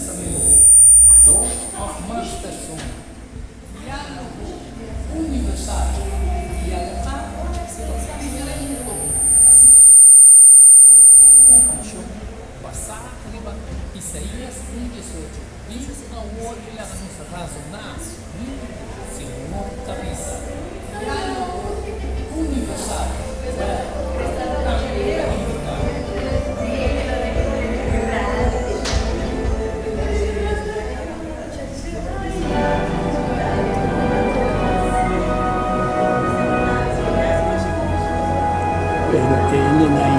Pensamento, dos òf mas persona. Diálogo universal, Dialogá riba diferente tópiko, asina yega solushon i konklushon basá riba Isaías un diesocho, Bin awor i laga nos razoná huntu, Señor ta bisa. Diálogo universal, Wèl, tambe ta invitá. Pero e hendenan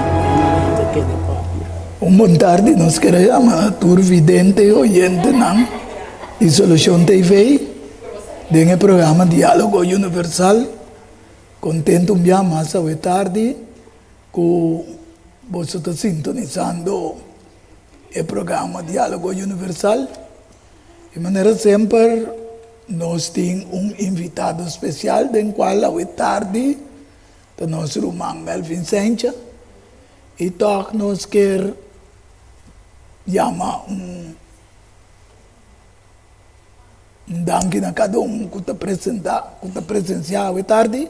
ta keda papia. Un bon tardi, nos kere yama tur vidente y oyentenan di Solucion TV den e programa Dialogo Universal. Contento un bia mas awe tardi cu boso ta sintonisando e programa Dialogo Universal. Di manera semper nos tin un invitado special den cual awe tardi ta nos ruman Melvin Sencha y tog nos kier yama un danki na cada un cu ta presenta cu ta presencia awe tardi.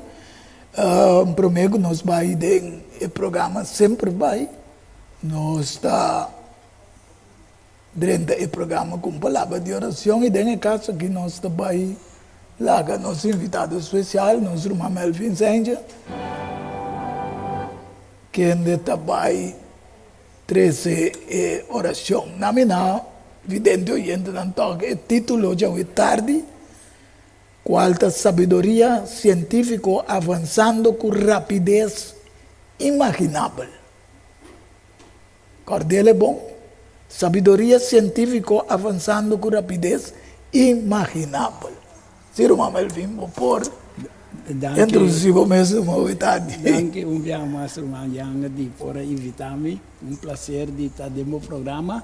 Prome cu nos bay den e programa semper bay nos ta Drenta e programa ku un palabra di oracion y den e caso aki nos ta bay laga nos invitado especial, nos ruman Melvin Senja, kende ta bay trece e oracion. Na mi na vidente oyentenan toca e titulo djawe tardi, cual ta Sabiduria Cientifico Avanzando cu Rapidez Imaginabel. Cordel e bon. Sabiduria cientifico avansando cu rapidez imaginabel. Si ruman Melvin bo por introduci bo mes ruman hoy tardi. Danki un biaha mas ruman Janga di por a invita mi. Un placer di ta den bo programa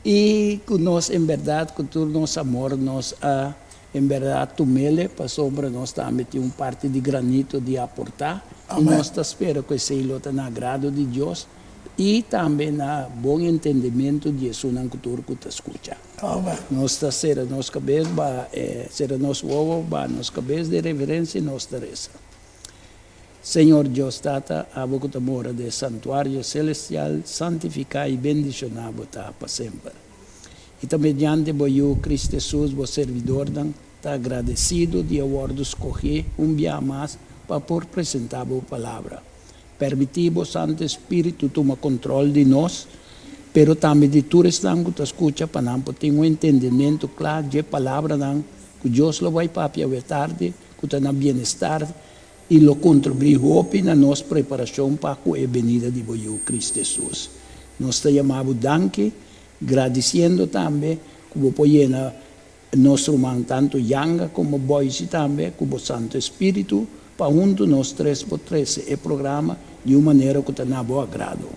y cu nos en berdad cu tur nos amor nos a en berdad tumele pasobra nos tambe tin un parti di granito di aporta y nos ta spera cu esey lo ta na agrado di Dios. I tambe na bon entendimentu di esunnan ku tur ku ta skucha. Nos ta sera nos kabes ba sera nos wowo ba nos kabes den reverensia i nos ta resa. Señor Dios Tata, abo ku ta mora den e santuario selestial, santifiká i bendishoná bo ta pa semper. I ta mediante bo Yu, Cristo Hesus, bo servidornan ta agradesido di a wòrdu skohé un bia mas pa por presentá bo Palabra. Permití bo Santu Spiritu tuma control di nos, pero tambe di tur esnan cu ta scucha pa nan por tin un entendimento cla dje palabranan cu Dios lo bay papia awe tardi cu ta na bienestar y lo contribuí hopi na nos preparacion pa cu e benida di bo Yu, Cristo Jesus. Nos ta yama bo danki, gradiciendo tambe cu bo por yena Nos ruman tantu Yanga komo Boysi tambe ku bo Santu Espíritu pa huntu nos tres por trese e programa di un manera ku ta na bo agrado.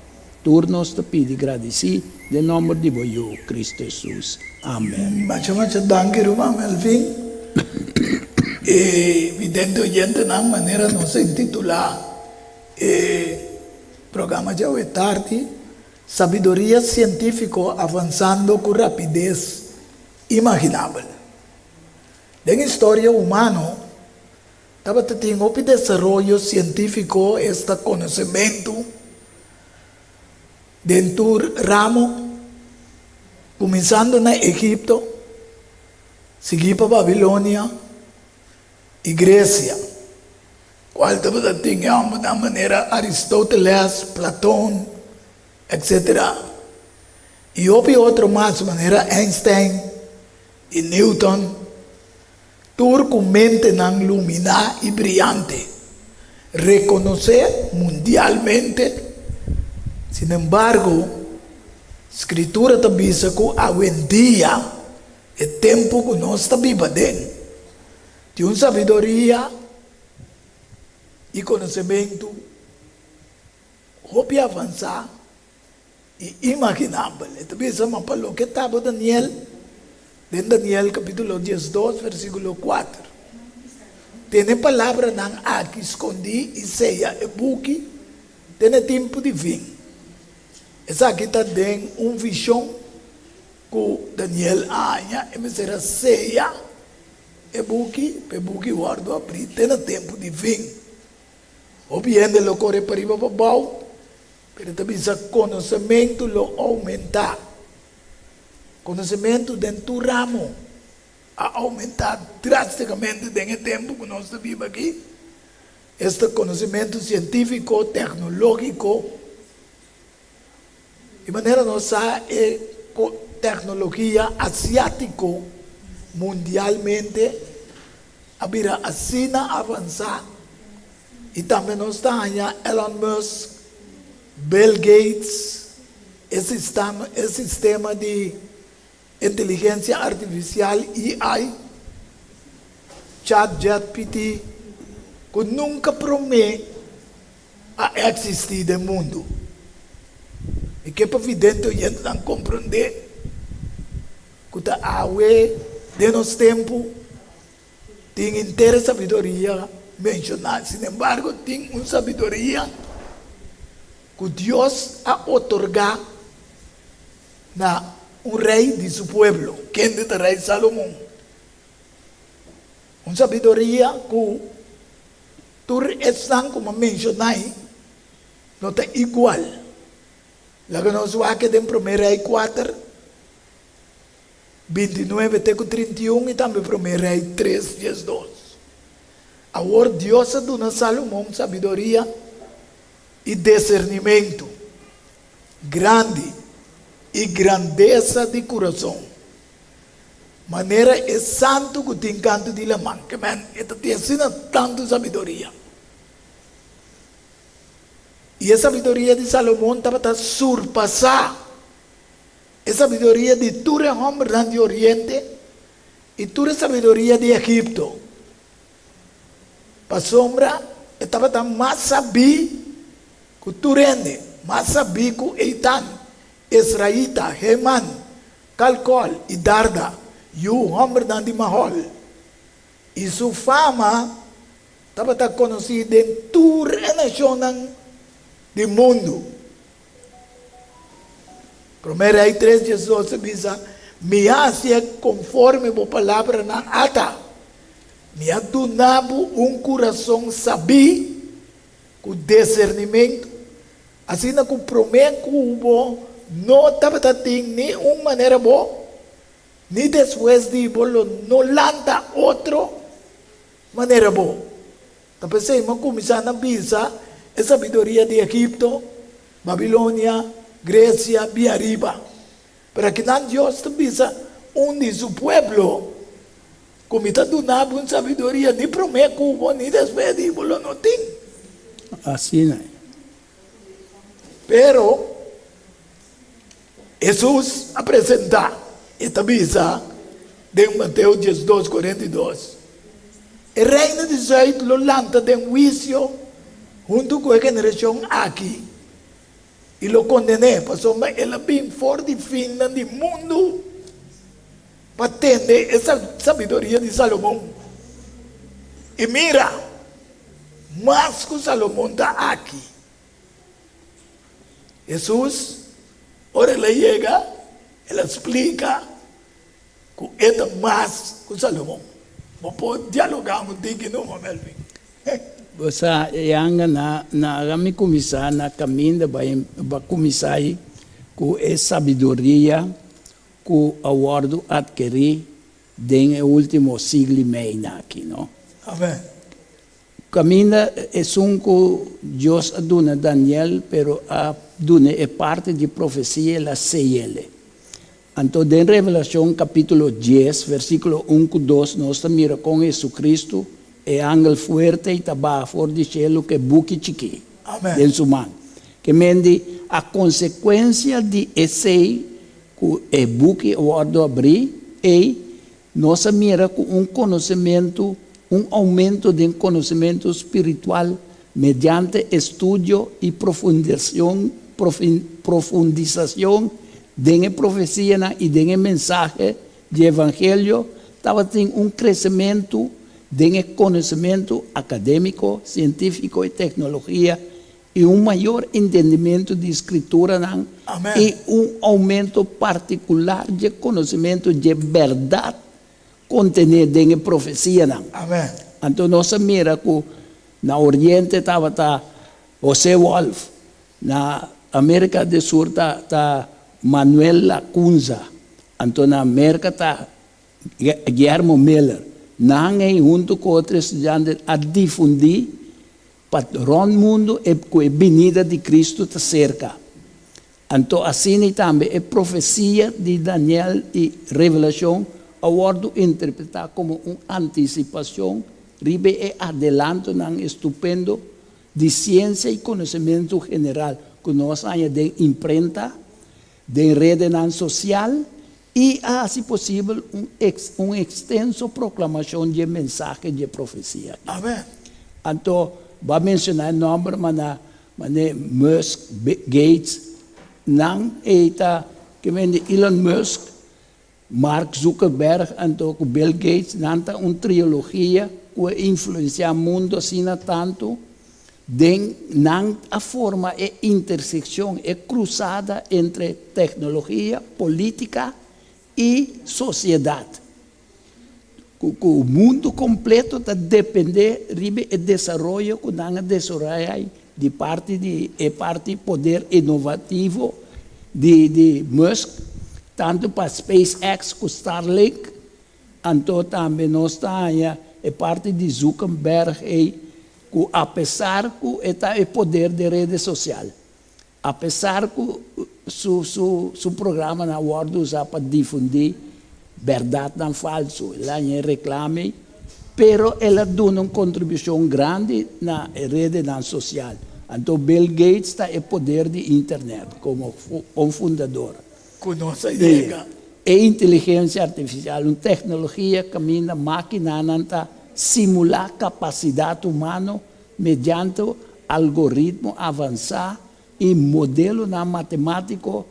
Tur nos ta pidi gradisí den nòmber di bo Yu, Kristu Hesus. Amen. Masha masha danki ruman Melvin. E vidente oyentenan manera nos a intitulá e programa djawe tardi, Sabiduria sientífiko avansando ku rapides Imaginabel. Den historia humano tabata tin hopi desaroyo sientífiko, esta konosementu den tur ramo, kuminsando na Egipto, sigui pa Babilonia i Gresia, kual tabata tin e hòmbernan manera Aristóteles, Platón, etcétera. I hopi otro mas manera Einstein i Newton, tur ku mentenan luminá i briante, rekonosé mundialmente. Sinembargo, Skritura ta bisa ku awendia, e tempu ku nos ta biba den, tin un sabiduria i konosementu hopi avansá i imaginabel. E ta bisa, Ma pa loke taba Daniel, den Daniel capítulo diesdos versículo kuater, tene palabranan aki skondí i seya e buki te na e tempu di fin. Esaki ta den un vishon. Ku Daniel a haña, e mester a seya e buki pa e buki wòrdu abrí te na tempu di fin. Hopi hende lo kore pariba pa bou, pero e ta bisa konosementu lo oumentá. Konosementu den tur ramo a oumentá drástikamente den e tempu ku nos ta biba aki. Esta konosementu sientífiko, teknológiko. Di manera nos sa e teknologia asiátiko mundialmente a bira asina avansá i tambe nos ta haña Elon Musk, Bill Gates, e sistema e sistema di inteligensia artifisial AI, ChatGPT, ku nunka promé a eksistí den mundu. Mi ke pa vidente oyentenan komprondé ku ta awe den nos tempu tin henter e sabiduria menshoná. Sinembargo, tin un sabiduria ku Dios a otorgá na un rei di su pueblo, kende ta Rei Salomon. Un sabiduria ku Tur esnan ku mi a menshoná ei no ta igual. Laga nos wak den Promé Rei kuater, 29 te ku 31 i tambe Promé Rei tres, 12. Awor Dios a duna Salomon sabiduria i disernimentu grandi i grandesa di kurason. Manera e santu ku tin kantu di laman, ke men e ta tin asina tantu sabiduria. I e sabiduria di Salomon tabata surpasá e sabiduria di tur e hòmbernan di Oriente i tur e sabiduria di Egipto, pasobra e tabata mas sabí ku tur hende, mas sabí ku Eitan, Esraita, Heman, Kalkol i Darda, yu hòmbernan di Mahol, i su fama tabata konosí den tur e nashonnan di mundu. Promé Rei tres 12 ta bisa, Mi a hasié konforme bo palabranan ata. Mi a duna bo un kurason sabí ku disernimentu Asina ku promé ku bo no tabata tin ni un manera bo, ni despues di bo lo no lanta otro manera bo. Ta p'esei mi a kuminsá na bisa e sabiduria di Egipto, Babilonia, Gresia, bia ariba. Pero akinan Dios ta bisa un di su pueblo ku mi ta duna bo un sabiduria ni promé ku bo ni despues di bo lo no tin. Asina. Pero Hesus a presentá, e ta bisa den Mateo 12, 42, E reino di zùit lo lanta den huisio huntu ku e generashon aki i lo konden'é, pasobra el a bin for di finnan di mundu pa tende e sabiduria di Salomon. I mira! Mas ku Salomon ta aki. Hesus, ora el a yega, el a splika ku e ta mas ku Salomon. Bo por dialogá un tiki numa, Melvin? Bo sa, yanga na na mi kuminsá na kaminda bai ba kuminsá ei ku e sabiduria ku a wòrdu atkerí Den e ultimo siglo i mei na aki, no? Amen. Caminda esun cu Dios a duna Daniel, pero a duna e parti di profecia el a seyele. Anto den Revelacion capitulo dies, versiculo un cu dos nos ta mira con Jesucristo, e angel fuerte i ta baha for di cielo cu e buki chikí Amen. den su man. Ke men di, a consecuencia di esey Ku e buki a wòrdu abrí, ei nos a mira ku un konosementu, un oumento den konosementu spiritual mediante estudio i profundisacion, profundisacion den e profesianan i den e mensahe di evangelio, tabatin un kresementu den e konosementu akadémiko, sientífiko i teknologia. i un mayor entendimentu di Skrituranan i un oumento partikular dje konosementu dje bèrdat kontené den e profesianan. Anto nos a mira ku na Oriente tabata José Wolff, na Amerika del Sur ta ta Manuel Lacunza, anto na Merka ta Guillermo Miller. Nan ei huntu ku otro estudiante a difundí pa rònt mundu e ku e binida di Kristu ta serka. Anto asina tambe e profesia di Daniel i Revelashon a wòrdu interpretá komo un antisipashon riba e adelantonan estupendo di siensia i konosementu general ku nos haña den imprenta, den redenan sosial i a hasi posibel un un ekstenso proklamashon dje mensahe dje profesia aki. Amen. Anto, bo a menshoná e nòmber maná mané Musk, Gates, nan ei ta ke men di Elon Musk, Mark Zuckerberg anto ku Bill Gates, nan ta un triologia ku a influensiá mundu asina tantu den nan a forma e intersekshon, e krusada entre teknologia, polítika i sosiedat. Ku ku mundu kompleto ta dependé riba e desaroyo ku nan a desaroyá di parti di e parti poder inovativo di di Musk, tantu pa SpaceX ku Starlink, anto tambe nos ta haña e parti di Zuckerberg ei ku apesar ku e ta e poder den rede sosial, Apesar ku su su su programanan a wòrdu usá pa difundí bèrdatnan falsu, el a haña e reklame, pero el a duna un kontribushon grandi na e redenan sosial. Anto Bill Gates ta e poder di internet komo un fundador. Ku nos a yega. E inteligensia artifisial, un teknologia kaminda mákinanan ta simulá kapasidat humano Mediante algoritmo avansá i modelonan matemátiko,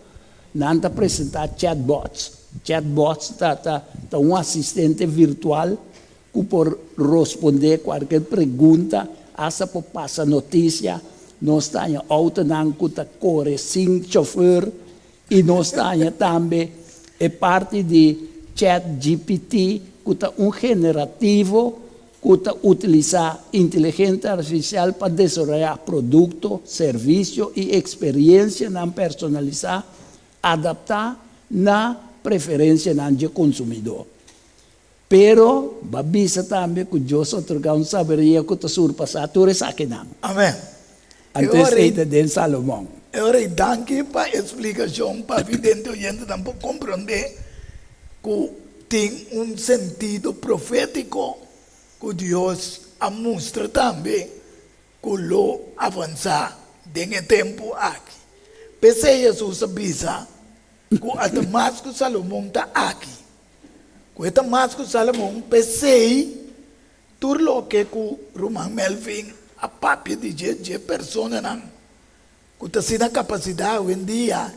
nan ta presentá chatbots. Chatbots ta ta ta un asistente virtual ku por rospondé kualker pregunta, asta por pasa notisia. Nos ta haña outonan ku ta kore sin chòfer i nos ta haña tambe e parti di ChatGPT ku ta un generativo ku ta utilisá inteligente artifisial pa desaroyá produkto, servisio i eksperiensianan personalisá adaptá na preferensianan dje konsumidó. Pero, bo a bisa tambe ku Dios a otorgá un sabiduria ku ta surpasá tur esakinan. Amèn. Anto esei ta den Salomon. E ora ei danki pa e splikashon pa vidente oyentenan por komprondé ku tin un sentido profétiko ku Dios a mustra tambe ku lo avansá den e tempu aki. P'esei Hesus a bisa ku ata mas ku Salomon ta aki, ku e ta mas ku Salomon, p'esei Tur loke ku Ruman Melvin a papia di dje dje personanan ku ta asina kapasidat awendia,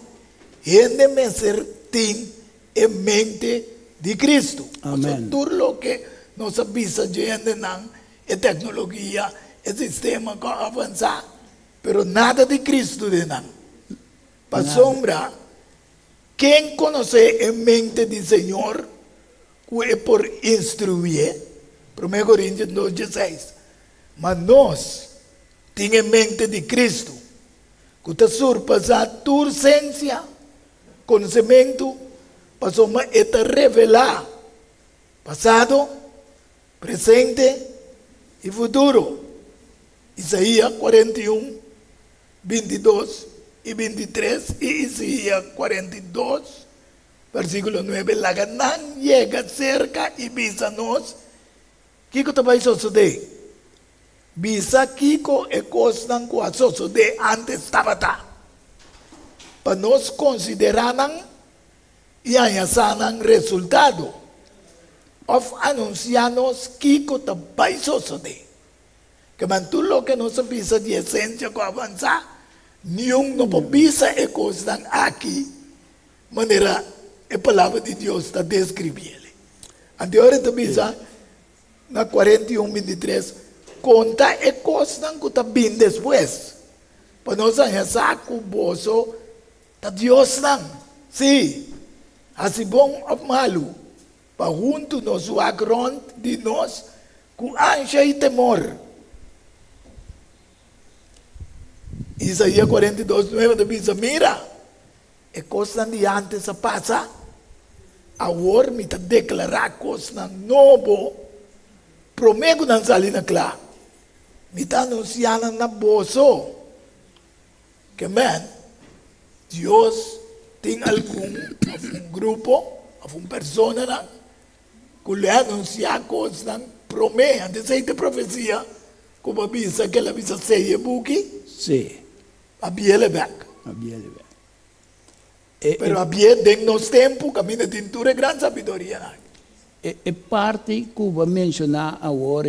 hende mester tin e mente di Kristu. Pasobra tur loke nos a bisa dje hendenan, e teknologia, e sistema ku a avansá, pero nada di Kristu den nan. Pasobra ken konosé e mente di Señor ku e por instruié, Promé Korintios dos dieseis. Ma nos tin e mente di Kristu, ku ta surpasá tur sensia, konosementu, pasobra e ta revelá pasado, presente i futuro. Isaías 41, 22 i 23 i Isaías 42, Versíkulo nuebe, Laga nan yega serka i bisa nos kiko ta bai sosodé. Bisa kiko e kosnan ku a sosodé ántes tabata, pa nos konsiderá nan i haña sa nan resultado, òf anunsiá nos kiko ta bai sosodé. Keman tur loke nos a bisa di esensia ku a avansá, niun no por bisa e kosnan aki Manera e Palabra di Dios ta describiel. Anto ora e ta bisa na 41, 23, Conta e cosnan cu ta bin despues. Pa nos haña sa ku boso ta diosnan. Sí, hasi bon òf malu, pa huntu nos wak rònt di nos ku ansha i temor. Isaías 42, 9 ta bisa, Mira, e kosnan di ántes a pasa, awor mi ta deklará kosnan nobo promé ku nan sali na kla. Mi ta anunsiá nan na boso. Ke men, Dios tin algun òf un grupo òf un personanan ku lo e anunsiá kosnan promé. Anto esei ta e profesia ku bo a bisa ku el a bisa sei e buki? Sí. A biel e bèk. A biel e bèk. Pero a biel den nos tempu kaminda tin tur e gran sabidorianan aki. E parti ku bo a menshoná awor,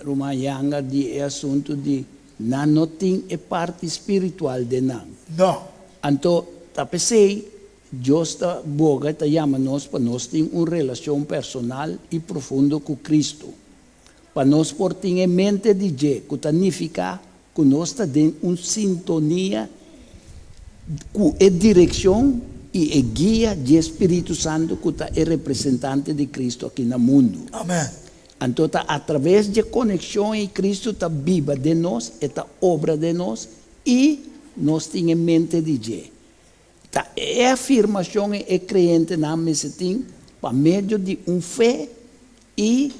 ruman Yanga, di e asuntu di nan no tin e parti spiritual den nan. No. Anto ta p'esei Dios ta boga i ta yama nos pa nos tin un relashon personal i profundo ku Kristu. Pa nos por tin e mente di dje, ku ta nifiká ku nos ta den un sintonia ku e direkshon i e guia dje Spiritu Santu ku ta e representante di Kristu aki na mundu. Amen. Anto ta atraves dje konekshon ei Kristu ta biba den nos, e ta obra den nos i nos tin e mente di dje. Ta e afirmashon ei e kreyentenan mester tin pa medio di un fe I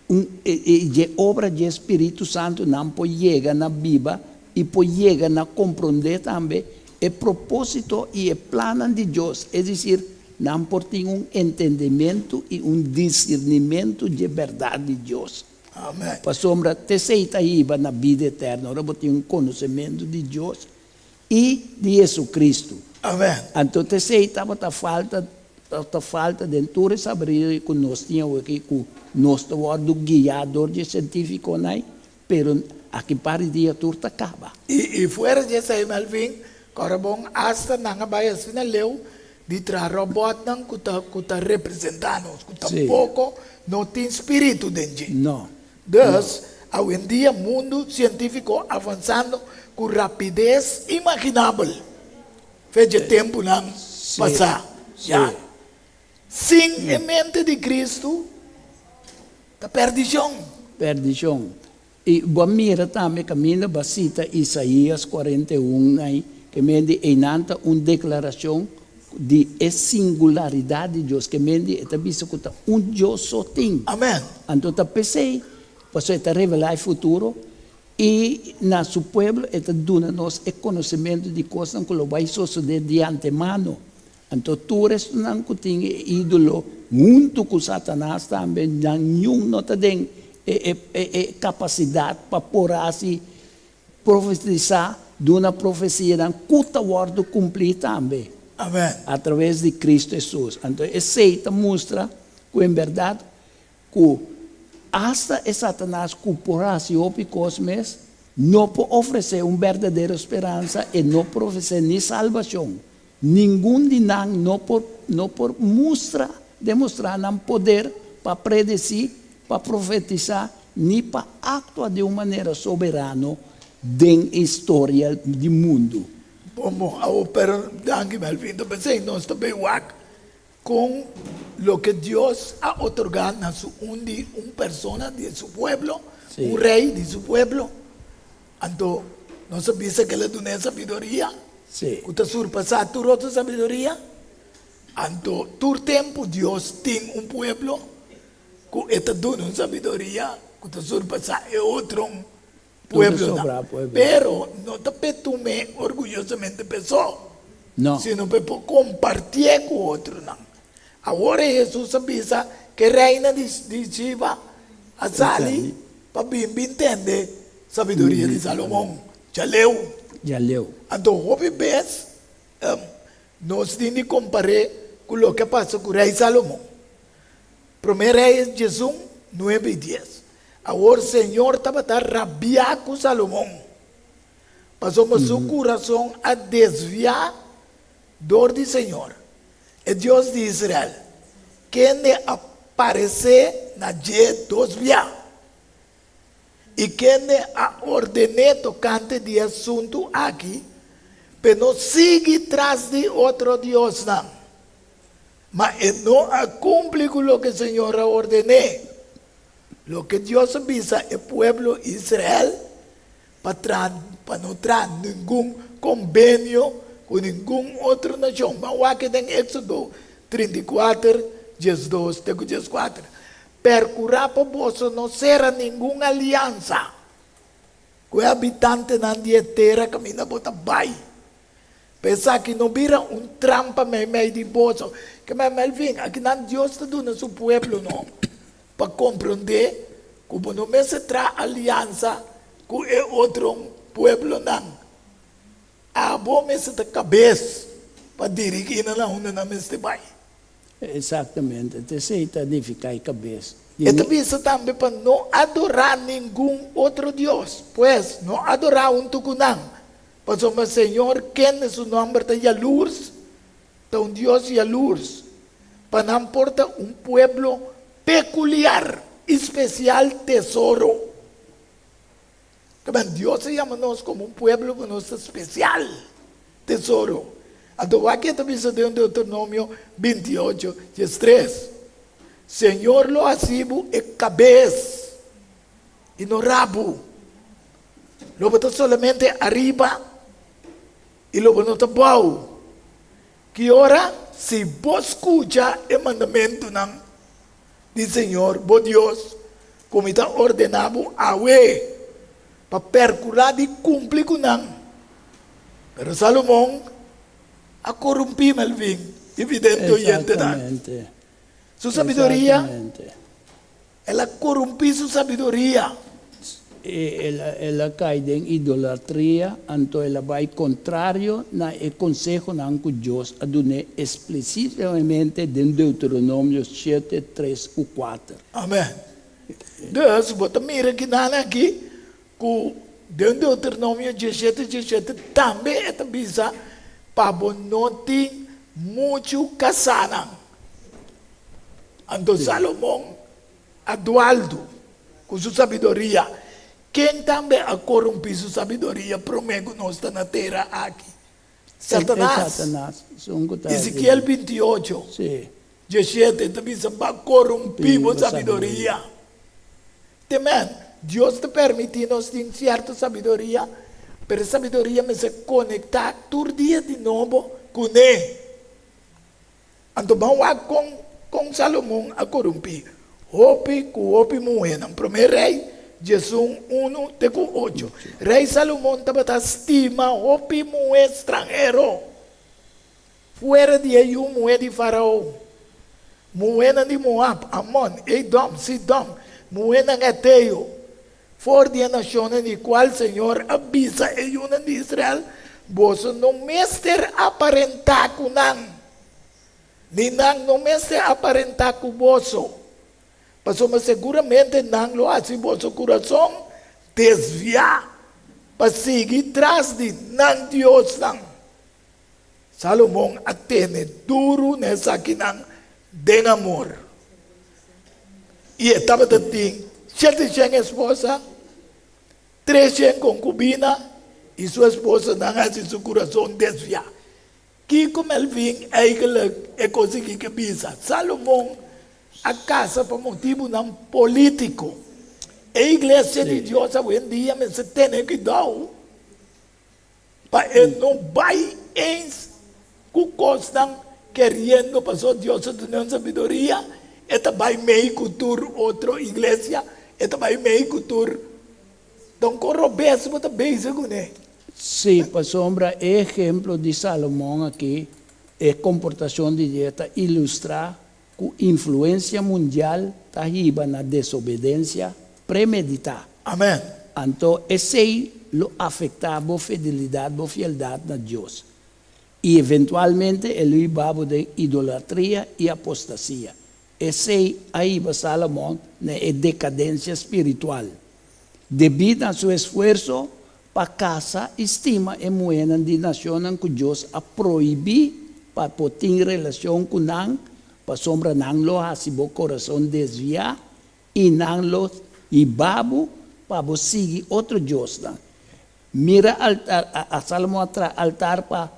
un i dje obra dje Spiritu Santu nan por yega na biba i por yega na komprondé tambe e propósito i e plannan di Dios, es desir, nan por tin un entendimentu i un disirnimentu dje bèrdat di Dios. Amen. Pasobra t'esei ta hiba na bida eterno, ora bo tin un konosementu di Dios i di JesuCristo. Amen. Anto t'esei tabata falta, ta falta den tur e sabiduria ku nos tin awoki, ku nos ta wòrdu guiá dor di e sientífikonan ei, pero aki par di dia tur ta kaba. I fuera di esei, Melvin, kòrda bon, asta nan a bai asina leu di traha ròbòtnan ku ta ku ta representá nos, ku tampoko no tin spiritu den dje. No. Dus, awendia mundu sientífiko avansando ku rapides imaginabel fe dje tempunan pasá. Ya, sin e mente di Kristu ta pèrdishon. Pèrdishon. I bo a mira tambe kaminda bo a sita Isaías 41 ei, ke men di einan ta un deklarashon di e singularidat di Dios, ke men di e ta bisa ku ta un Dios so tin. Amen. Anto ta p'esei, pasobra e ta revelá e futuro i na su pueblo e ta duna nos e konosementu di kosnan ku lo bai sosodé di antemano. Anto tur esnan ku tin e ídolo huntu ku Satanas tambe, nan niun no ta den e e kapasidat pa por hasi Profetisá, duna profesianan ku ta wòrdu kumplí tambe. Amen. Atraves di Kristu Hesus. Anto esei ta mustra ku en bèrdat ku asta e Satanas ku por hasi hopi kos mes, no por ofresé un berdadero speransa, e no por ofresé ni salbashon. Ningun di nan no por no por mustra, demostrá nan poder pa predesí, pa profetisá, ni pa aktua di un manera soberano den e historia di mundu. Bon bon, awor pero danki Melvin, ta pensei nos ta bay wak con loke Dios a otorga na su un di un persona di su pueblo, un rey di su pueblo, Anto nos a bisa ku el a duna e sabiduria ku ta surpasá tur otro sabiduria. Anto tur tempu Dios tin un pueblo ku e ta duna un sabiduria ku ta surpasá e otro pueblonan. Pero no ta p'e tum'é orguyosamente p'e so, sino p'e por kompartié ku otronan. Awor e Hesus a bisa ku e reina di Sheba a sali pa bin bin tende sabiduria di Salomon. Djaleu. Djaleu. Anto hopi bes nos tin di kompar'é ku loke a pasa ku rei Salomon. Promé Reyes diesun, nuebe i dies. Awor Señor tabata rabiá ku Salomon, pasobra su kurason a desviá dor di Señor, e Dios di Israel, kende a paresé na dje dos bia. I kende a orden'é tokante di e asuntu aki p'e no sigui tras di otro diosnan. Ma e no a kumpli ku loke Señor a orden'é. Loke Dios a bisa e pueblo Israel pa traha pa no traha ningun kombenio ku ningun otro nashon. Ban wak den Éksodo 34, 12 te ku 14. Perkurá pa boso no sera ningun aliansa ku e habitantenan di e tera kaminda bo ta bai, pa esaki no bira un trampa meimei di boso. Ke men Melvin, akinan Dios ta duna su pueblo no pa komprondé ku bo no mester traha aliansa ku e otro pueblonan. Abo mester ta kabes pa dirigí nan na unda nan mester bai. Exactamente, ta esey ta nifica e cabes. E ta bisa tambe pa no adorá ningun otro dios, pues, no adorá huntu ku nan, pasobra Señor, kende su nòmber ta Yalurs, ta un Dios yalurs, pa nan por ta un pueblo pekuliar i spesial tesoro. Taben Dios a yama nos komo un pueblo ku nos ta spesial, tesoro. Anto wak e ta bisa den Deuteronomio 28, 13, Señor lo hasi bo e kabes i no rabu. Lo bo ta solamente ariba i lo bo no ta bou. Ki ora? Si bo skucha e mandamentunan di Señor bo Dios, ku mi ta ordená bo awe, pa perkurá di kumpli ku nan. Pero Salomon a korumpí Melvin i vidente oyentenan. Su sabiduria. El a korumpí su sabiduria. El a kai den idolatria, anto el a bai kontrario na e konsehonan ku Dios a dun'é esplísitamente den Deuteronomio shete, tres ku kuater. Amèn. Dus, bo ta mira kinan aki ku den Deuteronomio diesshete, diesshete tambe e ta bisa pa bo no tin muchu kasánan. Anto Salomon a dualdu ku su sabiduria. Ken tambe a korumpí su sabiduria promé ku nos ta na tera aki? Satanas. Ezekiel 28, 17 ta bisa, Bo a korumpí bo sabiduria. Te men, Dios ta permití nos tin sierto sabiduria, pero e sabiduria mester konektá tur dia di nobo kuné. Anto ban wak kon kon Salomon a korumpí hopi ku hopi muhénan. Promé Rei 11, unu te ku ocho. Rei Salomon tabata stima hopi muhé stranhero, fuera di e yu muhé di Farao, muhénan di Moab, Amon, Edom, Sidon, muhénan heteo, For di e nashonnan di kual Señor a bisa e yunan di Israel, Boso no mester aparentá ku nan, ni nan no mester aparentá ku boso, pasobra seguramente nan lo hasi boso kurason desviá pa sigui tras di nan diosnan. Salomon a tene duru na esakinan den amor. I e tabata tin sheteshen esposa, treshen konkubina, i su esposanan a hasi su kurason desviá. Kiko Melvin eigentlik e konsiguí ke bisa? Salomon a kasa pa motibunan polítiko. E iglesia di Dios awendia mester tene kuidou. Pa e no bai eens ku kosnan keriendo pasobra Dios a duna un sabiduria, e ta bai mei ku tur otro iglesia, e ta bai mei ku tur. Don kon robes bo ta bezig kuné? Sí, pasobra e ehemplo di Salomon aki, e komportashon di dje ta ilustrá ku influensia mundial ta hiba na desobedensia premeditá. Amen. Anto esei lo afektá bo fidelidat, bo fieldat na Dios, i eventualmente e lo hiba bo den idolatria i apostasia. Esei a hiba Salomon na e dekadensia spiritual. Debí na su esfuerso pa kasa i stima e muhénan di nashonnan ku Dios a prohibí pa por tin relashon ku nan, pasobra nan lo hasi bo kurason desviá i nan lo hiba bo. pa bo sigui otro diosnan. Mira altar, a Salomon a traha altar pa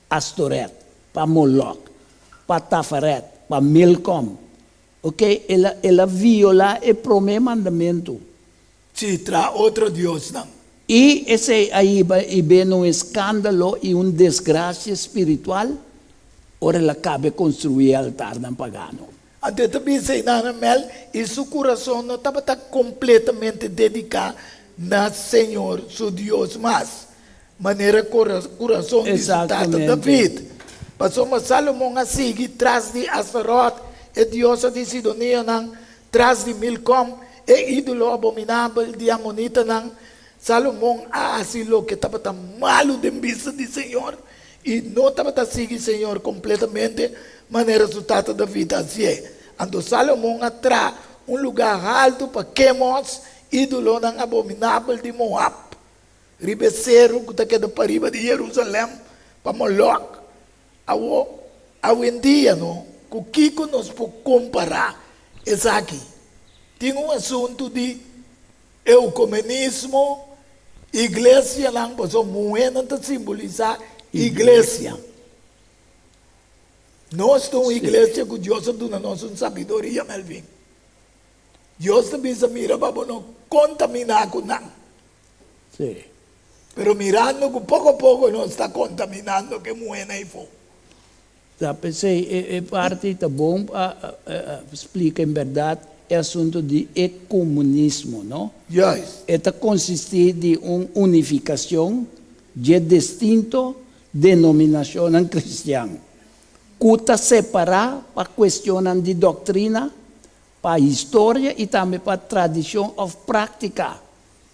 Astoret, pa Molok, pa Tafaret, pa Milkom. Ok, el a, el a violá e promé mandamentu. Sí, traha otro diosnan. I esei a hiba i bini un eskándalo i un desgrasia spiritual ora el a kabe konstruí e altarnan pagano. Anto e ta bisa einan Mel, i su kurason no tabata kompletamente dediká na señor su Dios mas, manera kurason di su tata David. Pasobra Salomon a sigui tras di Astarot, e diosa di sidonionan, tras di Milkom, e ídolo abominabel di amonitanan. Salomon a hasi loke tabata malu den bista di señor, i no tabata sigui señor kompletamente manera su tata David a hasié. Anto Salomon a traha un lugá haltu pa Kemos, ídolonan abominabel di Moab, riba e seru ku ta keda pariba di Jerusalèm, pa Molok. Awor, awendia no, ku kiko nos por kompará esaki? Tin un asuntu di eukumenismo, iglesianan, pasobra muhénan ta simbolisá iglesia. Nos ta un iglesia ku Dios a duna nos un sabiduria, Melvin. Dios ta bisa, Mira pa bo no kontaminá ku nan. Sí. Pero mirando ku poko poko nos ta kontaminando ku e muhénan ei fo. Ta p'esei e parti ta bon pa splika en bèrdat e asuntu di e komunismo, no? Juist. E ta konsistí di un unifikashon dje distinto denominashonnan kristian, ku ta separá pa kuestionnan di doktrina, pa historia i tambe pa tradishon òf práktika.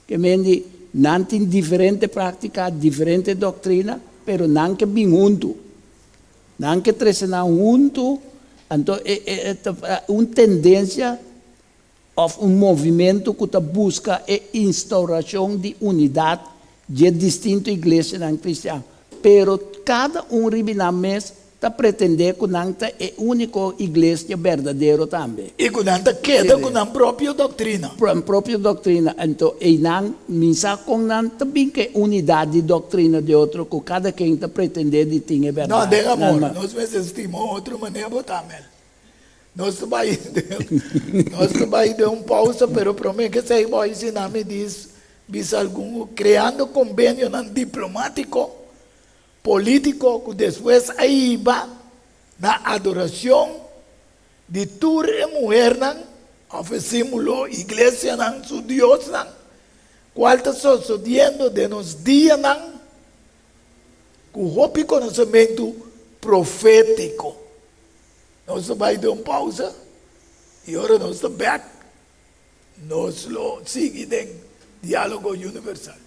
Ke men di, nan tin diferente práktika, diferente doktrina, pero nan ke bin huntu. Nan ke trese nan huntu, anto e e ta un tendensia òf un movimentu ku ta buska e instaurashon di unidat dje distinto iglesianan kristian. Pero kada un riba nan mes ta pretendé ku nan ta e úniko iglesia berdadero tambe. I ku nan ta keda ku nan propio doktrina. Nan propio doktrina. Anto einan mi sa kon nan ta bin ku e unidat di doktrina di otro ku kada ken ta pretendé di tin e bèrdat. No, den amor, nos mester stima otro manera bo ta, Mel. Nos ta bai nos ta bai den un pausa, pero promé ke esei bo a hisi mi dis bisa algun kreando kombenionan diplomátiko. Polítiko ku despues a hiba na adorashon di tur e muhernan òf e símbolo iglesianan su diosnan, kual ta sosodiendo den nos dianan ku hopi konosementu profétiko. Nos ta bai den un pausa i ora nos ta bèk nos lo sigui den Diálogo Universal.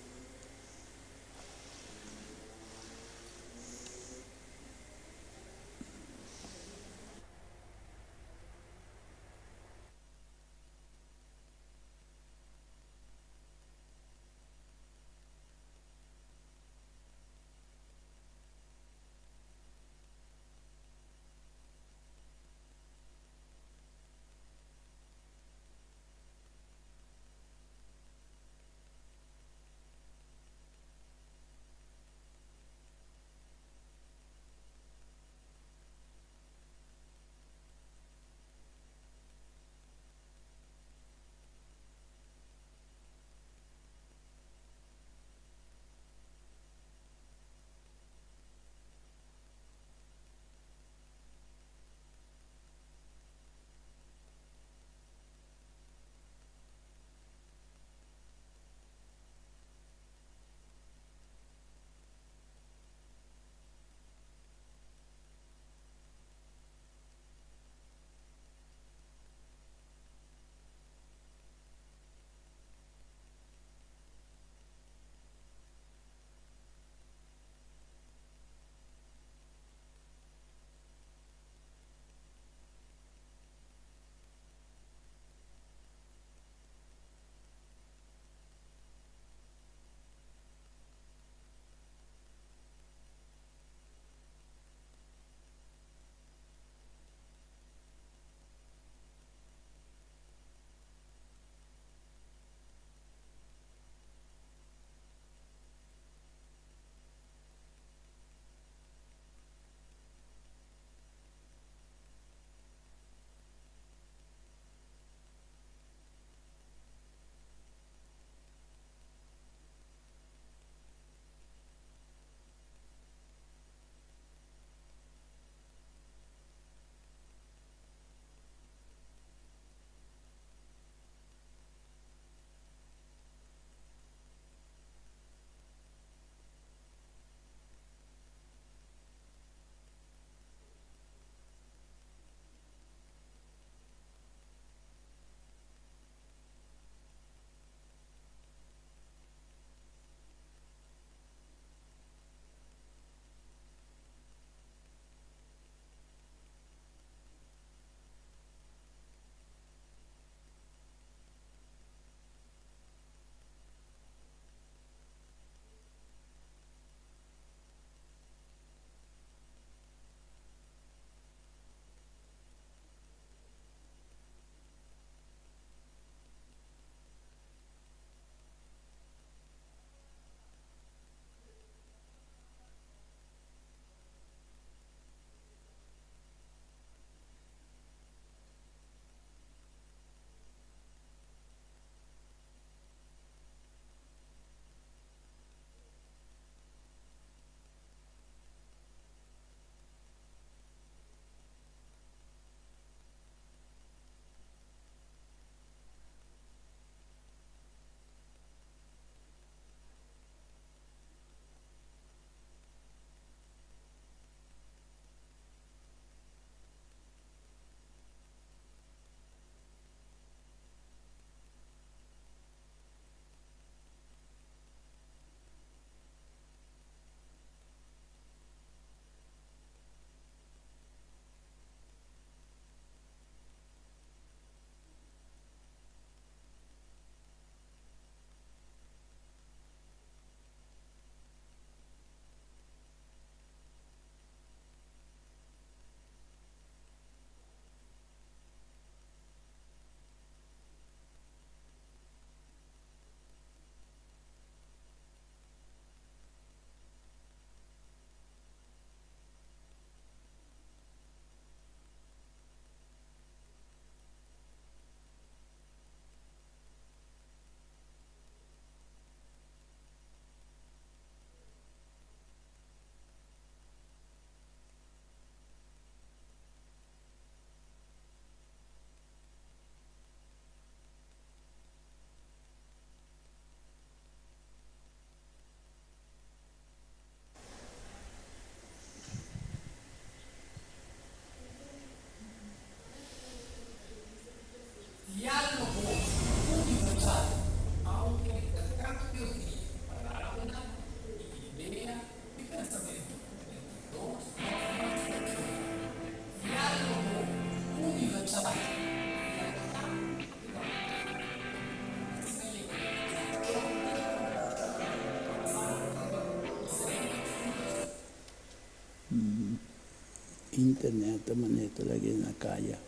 Internet ta manera ta lag'é na kaya.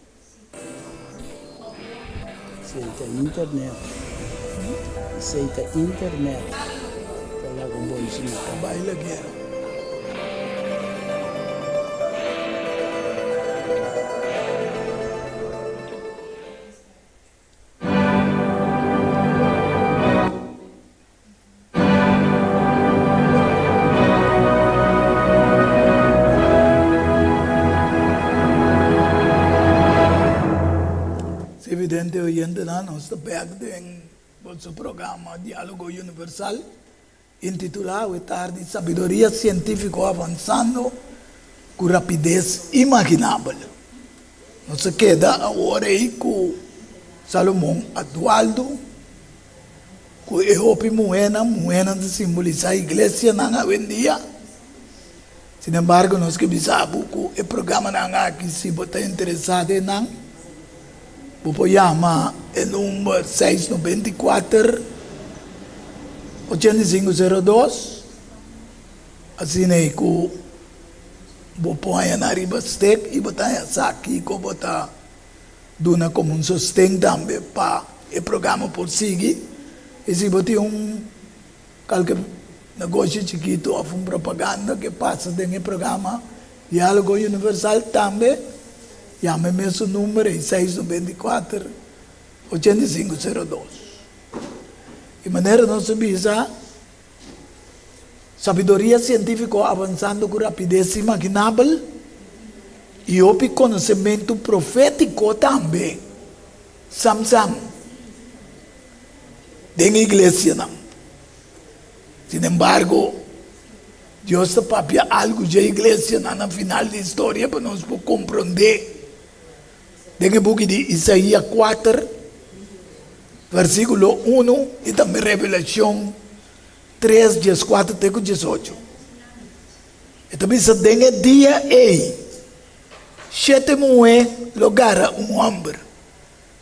Esei ta internet. Esei ta internet ta laga un bolsi na kaya. Bai lag'é. Si vidente oyentenan, nos ta bek den boso programa Dialogo Universal, intitulá awe tardi Sabiduria Sientífiko Avansando ku Rapides Imaginabel. Nos a keda awor ei ku Salomon Adualdo. Ku e hopi muhénan, muhénan ta simbolisá iglesianan awendia. Sinembargo, nos ke bisa bo ku e programanan aki, si bo ta interesá den nan, bo por yama e number seis 94 85 02, asina ei ku bo por haña nan riba stek i bo ta haña sa kiko bo ta Duna komo un sosten tambe pa e programa por sigui i si bo tin un kalke negoshi chikitu òf un propaganda ke pasa den e programa Diálogo Universal tambe yama e mesun number ei seis 94 85 02. I manera nos a bisa Sabiduria sientífiko avansando ku rapides imaginabel i hopi konosementu profétiko tambe samsam den iglesianan. Sin embargo, Dios ta papia algu dje iglesianan na final di historia pa nos por komprondé. Den e buki di Isaías kuater, versíkulo unu i tambe Revelashon 3, 14 te ku 18. E ta bisa, Den e dia ei, shete muhé lo gara un hòmber.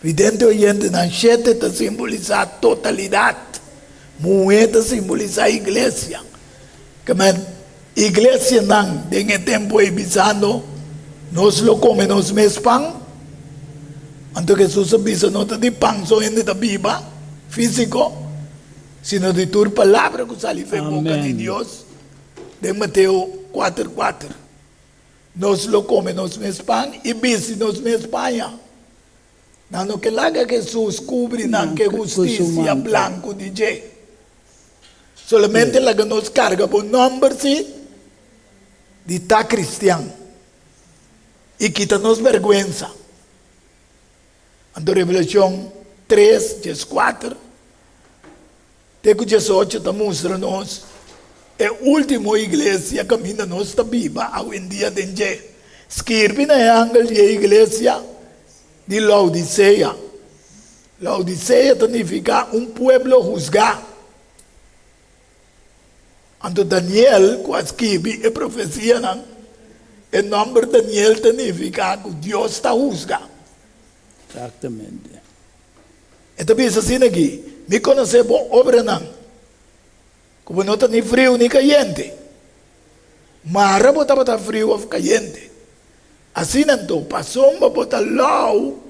Vidente oyentenan, shete ta simbolisá totalidat. Muhé ta simbolisá iglesia. Ke men, iglesianan den e tempu ei bisando, Nos lo kome nos mes pan. Anto Hesus a bisa, No ta di pan so hende ta biba, físiko. Sino di tur palabra ku sali for e boka di Dios, den Mateo kuater kuater. Nos lo kome nos mes pan i bisti nos mes paña. Nan no ke laga Hesus kubri nan ku e hustisia blanku di dje. Solamente laga nos karga bo nòmber si di ta kristian i kita nos bèrgwensa. Anto Revelashon 3, 14 te ku 18 ta mustra nos e último iglesia kaminda nos ta biba awendia den dje. Skirbi na e angel di e iglesia di Laodisea. Laodisea ta nifiká un pueblo husgá. Anto Daniel ku a skibi e profesianan, e nòmber Daniel ta nifiká ku Dios ta husga. Exactamente. E ta bisa asina aki, Mi konosé bo obranan, ku bo no ta ni friu ni kayente. Mara bo tabata friu òf kayente. Asina anto, pasobra bo ta lou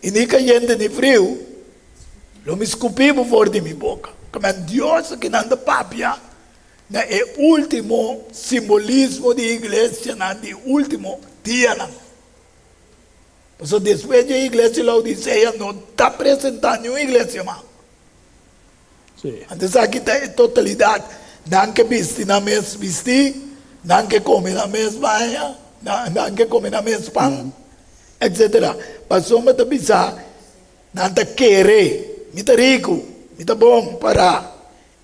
i ni kayente ni friu, lo mi skupí bo for di mi boka. Kamen Dios aki nan ta papia na e último simbolismo di iglesianan di último dianan. Pasobra despues di e iglesia di Laodisea no ta presentá niun iglesia mas. Anto esaki ta e totalidat. Nan ke bisti nan mes bistí, nan ke kome nan mes baña, nan ke kome nan mes pan, etsetera. Pasobra ta bisa, nan ta kere, Mi ta riku, mi ta bon pará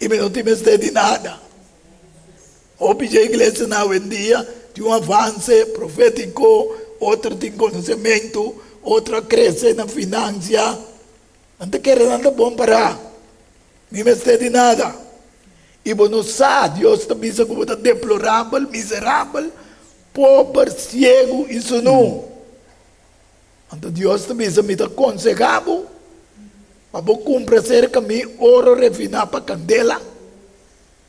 i mi no tin mester di nada. Hopi dje iglesianan awendia tin un avanse profétiko, otro tin konosementu, otro a krese na finansia. Nan ta kere nan ta bon pará. Mi mester di nada. I bo no sa, Dios ta bisa ku bo ta deplorabel, miserabel, pober, siegu i sunú. Anto Dios ta bisa, Mi ta konsehá bo pa bo kumpra serka mi oro refiná pa kandela,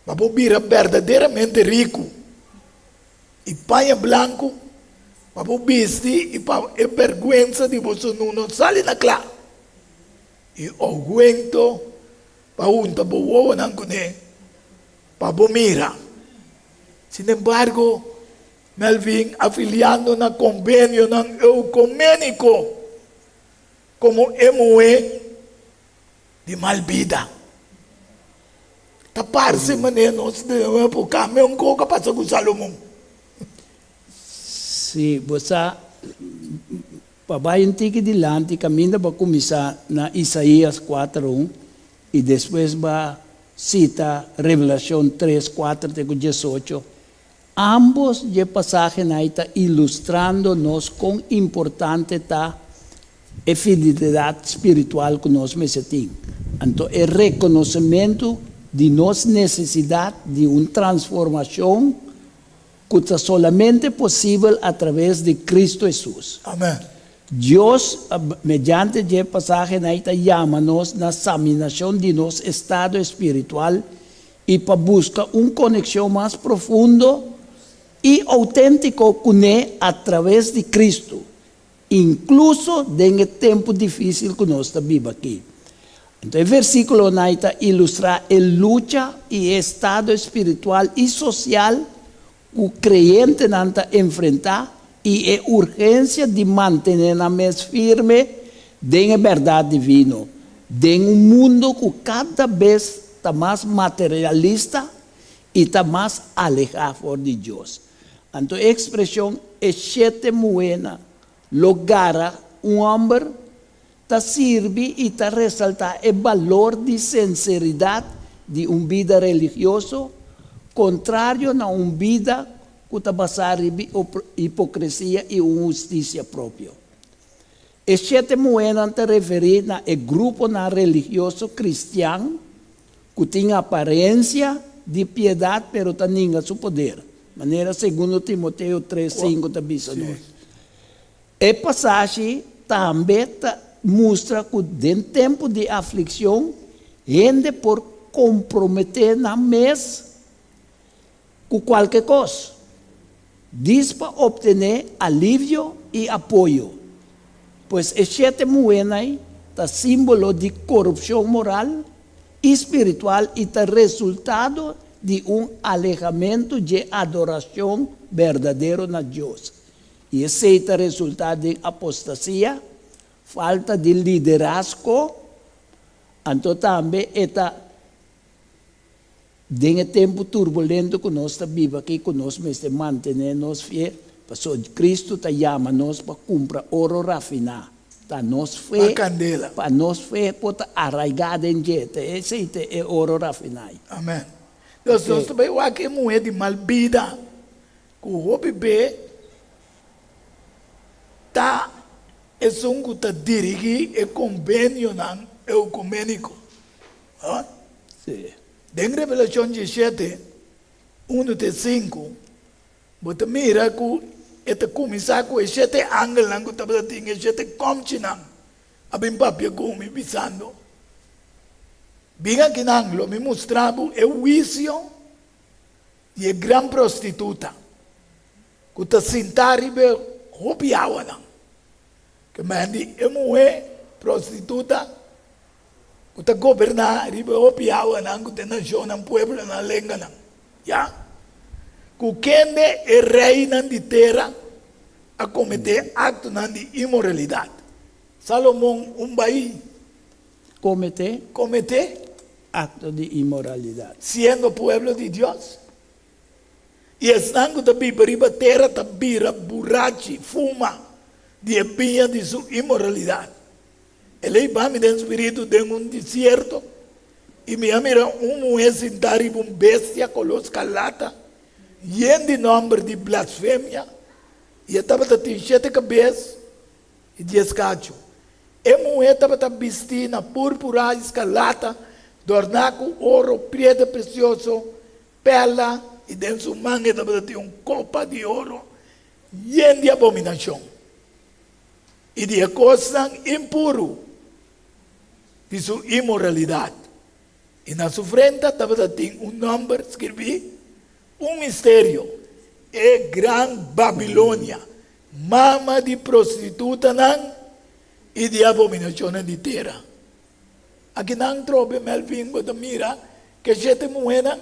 pa bo bira berdaderamente riku, i paña blanku pa bo bisti i pa e bèrgwensa di bo sunú no sali na kla, i oguento pa hunta bo wowonan kuné pa bo mira. Sinembargo, Melvin afiliando na konbenionan eukoméniko komo e muhé di mal bida. Ta parse manera nos den un epoka meun kos a pasa ku Salomon. Si, bo sa, pa bai un tiki dilanti kaminda bo a kuminsá na Isaías kuater un i despues bo a sita Revelashon tres, kuater te ku diesocho, Ambos dje pasahenan ei ta ilustrando nos kon importante ta e fidelidat spiritual ku nos mester tin. Anto e rekonosementu di nos nesesidat di un transformashon ku ta solamente posibel atraves di Kristu Hesus. Amen. Dios, mediante dje pasahenan ei ta yama nos na saminashon di nos estado espiritual i pa buska un konekshon mas profundo i outéntiko kuné atraves di Kristu, inkluso den e tempu difísil ku nos ta biba aki. Anto e versíkulonan ei ta ilustrá e lucha i e estado espiritual i sosial ku kreyentenan ta enfrentá i e urgensia di mantené nan mes firme den e bèrdat divino den un mundu ku kada bes ta mas materialista i ta mas alehá for di Dios. Anto e ekspreshon e shete muhénan lo gara un hòmber ta sirbi i ta resaltá e balor di sinseridat di un bida religioso, kontrario na un bida ku ta basá riba hipokresia i un hustisia propio. E shete muhénan ta referí na e gruponan religioso kristian ku tin aparensia di piedat pero ta ninga su poder, manera Segundo Timoteo 3:5 ta bisa nos. E pasashi tambe ta mustra ku den tempu di aflikshon hende por komprometé nan mes ku kualke kos, dis pa optené alivio i apoyo. Pues e shete muhénan ta símbolo di korupshon moral i spiritual i ta resultado di un alehamentu dje adorashon berdadero na Dios. I esei ta resultá den apostasia, falta di liderazgo, anto tambe e ta den e tempu turbulento ku nos ta biba aki ku nos mester mantené nos fe, pasobra Kristu ta yama nos pa kumpra oro rafiná. Ta nos fe, Pa kandela. pa nos fe por ta araigá den dje, ta esei ta e oro rafiná. Amèn. Nos nos ta bai wak e muhé di mal bida. Ku hopi be ta esun ku ta dirigí e kombenionan eukuméniko. Sí. Den Revelashon 17, unu te sinku, bo ta mira ku e ta kuminsá ku e shete angelnan ku tabata tin e shete kòmchinan a bin papia ku mi, bisando, Bin akinan, lo mi mustra bo e huisio di e gran prostituta ku ta sintá riba e hopi awanan. Ke men di e muhé prostituta ku ta goberná riba e hopi awanan ku ta e nashonnan, pueblonan, lenganan. Ya. Ku kende e reinan di tera a kometé aktonan di inmoralidat. Salomon un bai. Kometé. Kometé. Akto di inmoralidat. Siendo pueblo di Dios. I esnan ku ta biba riba tera ta bira burachi, fuma, di e biña di su inmoralidat. El a hiba mi den spiritu den un desierto, i mi a mira un muhé sintá riba un bestia koló skarlata, yen di nòmber di blasfemia, i e tabata tin shete kabes i dies kachu. E muhé tabata bistí na púrpura i skarlata, dòrná ku oro, piedra presioso, pèrla, i den su man e tabata tin un kopa di oro yen di abominashon. I di e kosnan impuru di su inmoralidat. I na su frenta tabata tin un nòmber skirbí, un misterio, E Gran Babilonia, mama di prostitutanan i di abominashonnan di tera. Akinan trobe Melvin bo ta mira ke shete muhénan,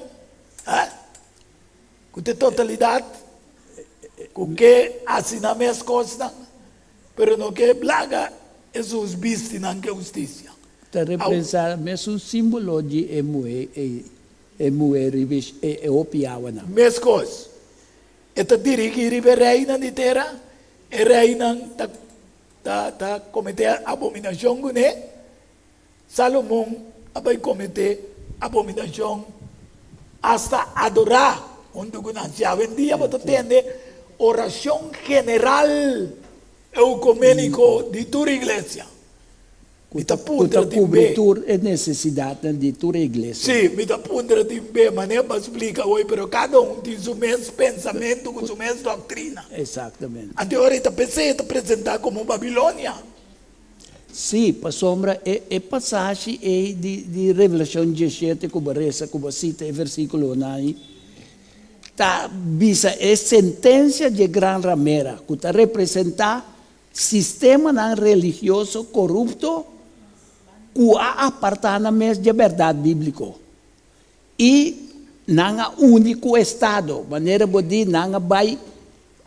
ha? Ku ta e totalidat, ku ke hasi nan mes kosnan, pero no ke laga Hesus bisti nan ke hustisia. Ta representá mesun símbolo di e muhé ei, e muhé riba e hopi awanan. Meskos, e ta dirigí riba e reinan di tera, e reinan ta ta ta kometé abominashon kuné. Salomon a bai kometé abominashon, asta adorá huntu ku nan. Si awendia bo ta tende orashon general eukuméniko di tur iglesia, mi ta puntra Ku ta tin kubri be. tur e nesesidatnan di tur e iglesia. Sí, mi ta puntra tin be, manera bo a splika hoy, pero kada un tin su mes pensamentu ku su mes doktrina. Eksaktamente. Anto ora e ta p'esei e ta presentá komo Babilonia. Sí, pasobra e e pasashi ei di di Revelashon diesshete ku bo resa, ku bo sita e versíkulonan ei, ta bisa e sentensia dje gran ramera ku ta representá sistemanan religioso korupto ku a apartá nan mes dje bèrdat bíbliko i nan a uni ku estado, manera bo di nan a bai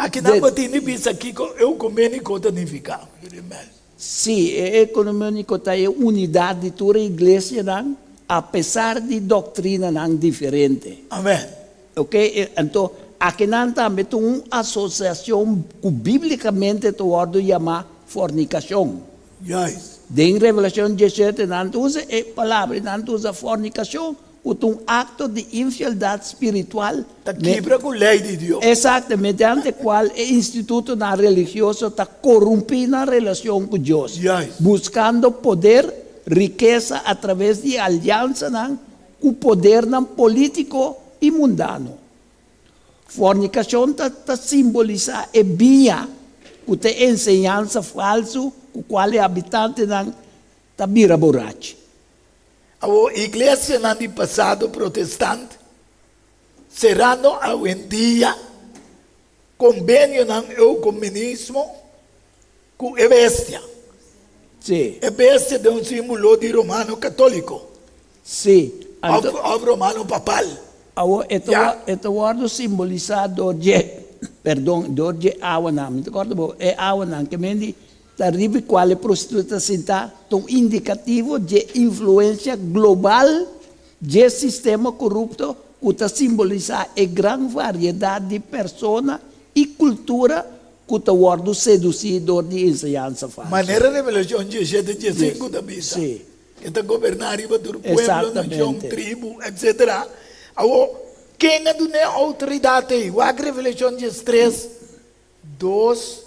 Aki nan bo tin di bisa kiko eukuméniko ta nifiká, Jurimel. Sí, e ekuméniko ta e unidat di tur e iglesianan apesar di doktrinanan diferente. Amèn. Ok, anto akinan tambe ta un asosiashon ku bíblikamente ta wòrdu yamá fornikashon. Juist. Den Revelashon diesshete nan ta usa e palabra i nan ta usa fornikashon ku ta un akto di infieldat spiritual. Ta kibra ku lei di Dios. Eksakto, mediante kual e institutonan religioso ta korumpí nan relashon ku Dios, Juist. buskando poder, rikesa atraves di aliansanan ku podernan polítiko i mundano. Fornikashon ta ta simbolisá e biña ku ta e enseñansa falsu ku kual e habitantenan ta bira borachi. Awor, iglesianan di pasado protestant serando awendia kombenionan eukumenismo ku e bestia. Sí. E bestia ta un símbolo di romano katóliko. Sí. Anto. Òf romano papal. Awor e ta Ya. e ta wòrdu simbolisá dor dje, perdon, dor dje awanan. Mi ta kòrda bo, e awanan ke men di ta riba kual e prostituta ta sintá ta un indikativo dje influensia global dje sistema korupto ku ta simbolisá e gran variedat di persona i kultura ku ta wòrdu sedusí dor di enseñansa falsu. Manera Revelashon diesshete diesinku ta bisa, Sí. E ta goberná riba tur pueblo, nashon, Exactamente. tribu, etsetera. Awor, ken a dun'é outoridat ei? Wak Revelashon diestres, dos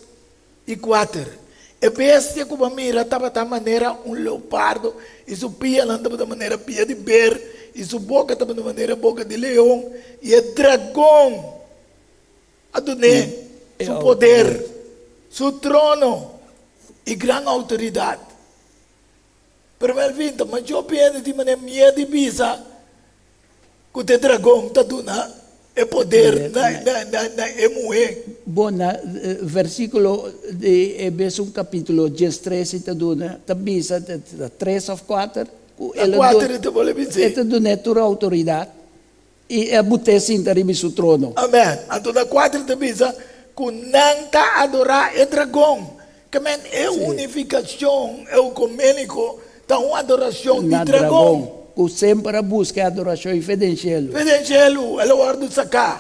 i kuater. E bestia ku bo a mira tabata manera un leopardo, i su pianan tabata manera pia di ber, i su boka tabata manera boka di leon, i e dragon a dun'é su poder, su trono i gran outoridat. Pero Melvin ta masha hende tin manera miedu di bisa ku ta e dragon ta duna e poder na e muhé. Bon, na versíkulo di e mesun kapítulo diestres i ta duna, ta bisa, ta tres òf kuater, ku El a duna, e ta dun'é tur outoridat. I e a but'é sinta riba su trono. Amen. Anto na kuater ta bisa ku nan ta adorá e dragon. Ke men e unifikashon eukuméniko ta un adorashon di Na dragon. dragon, ku semper a buska e adorashon i fe den shelu. Fe den shelu, el a wòrdu saká.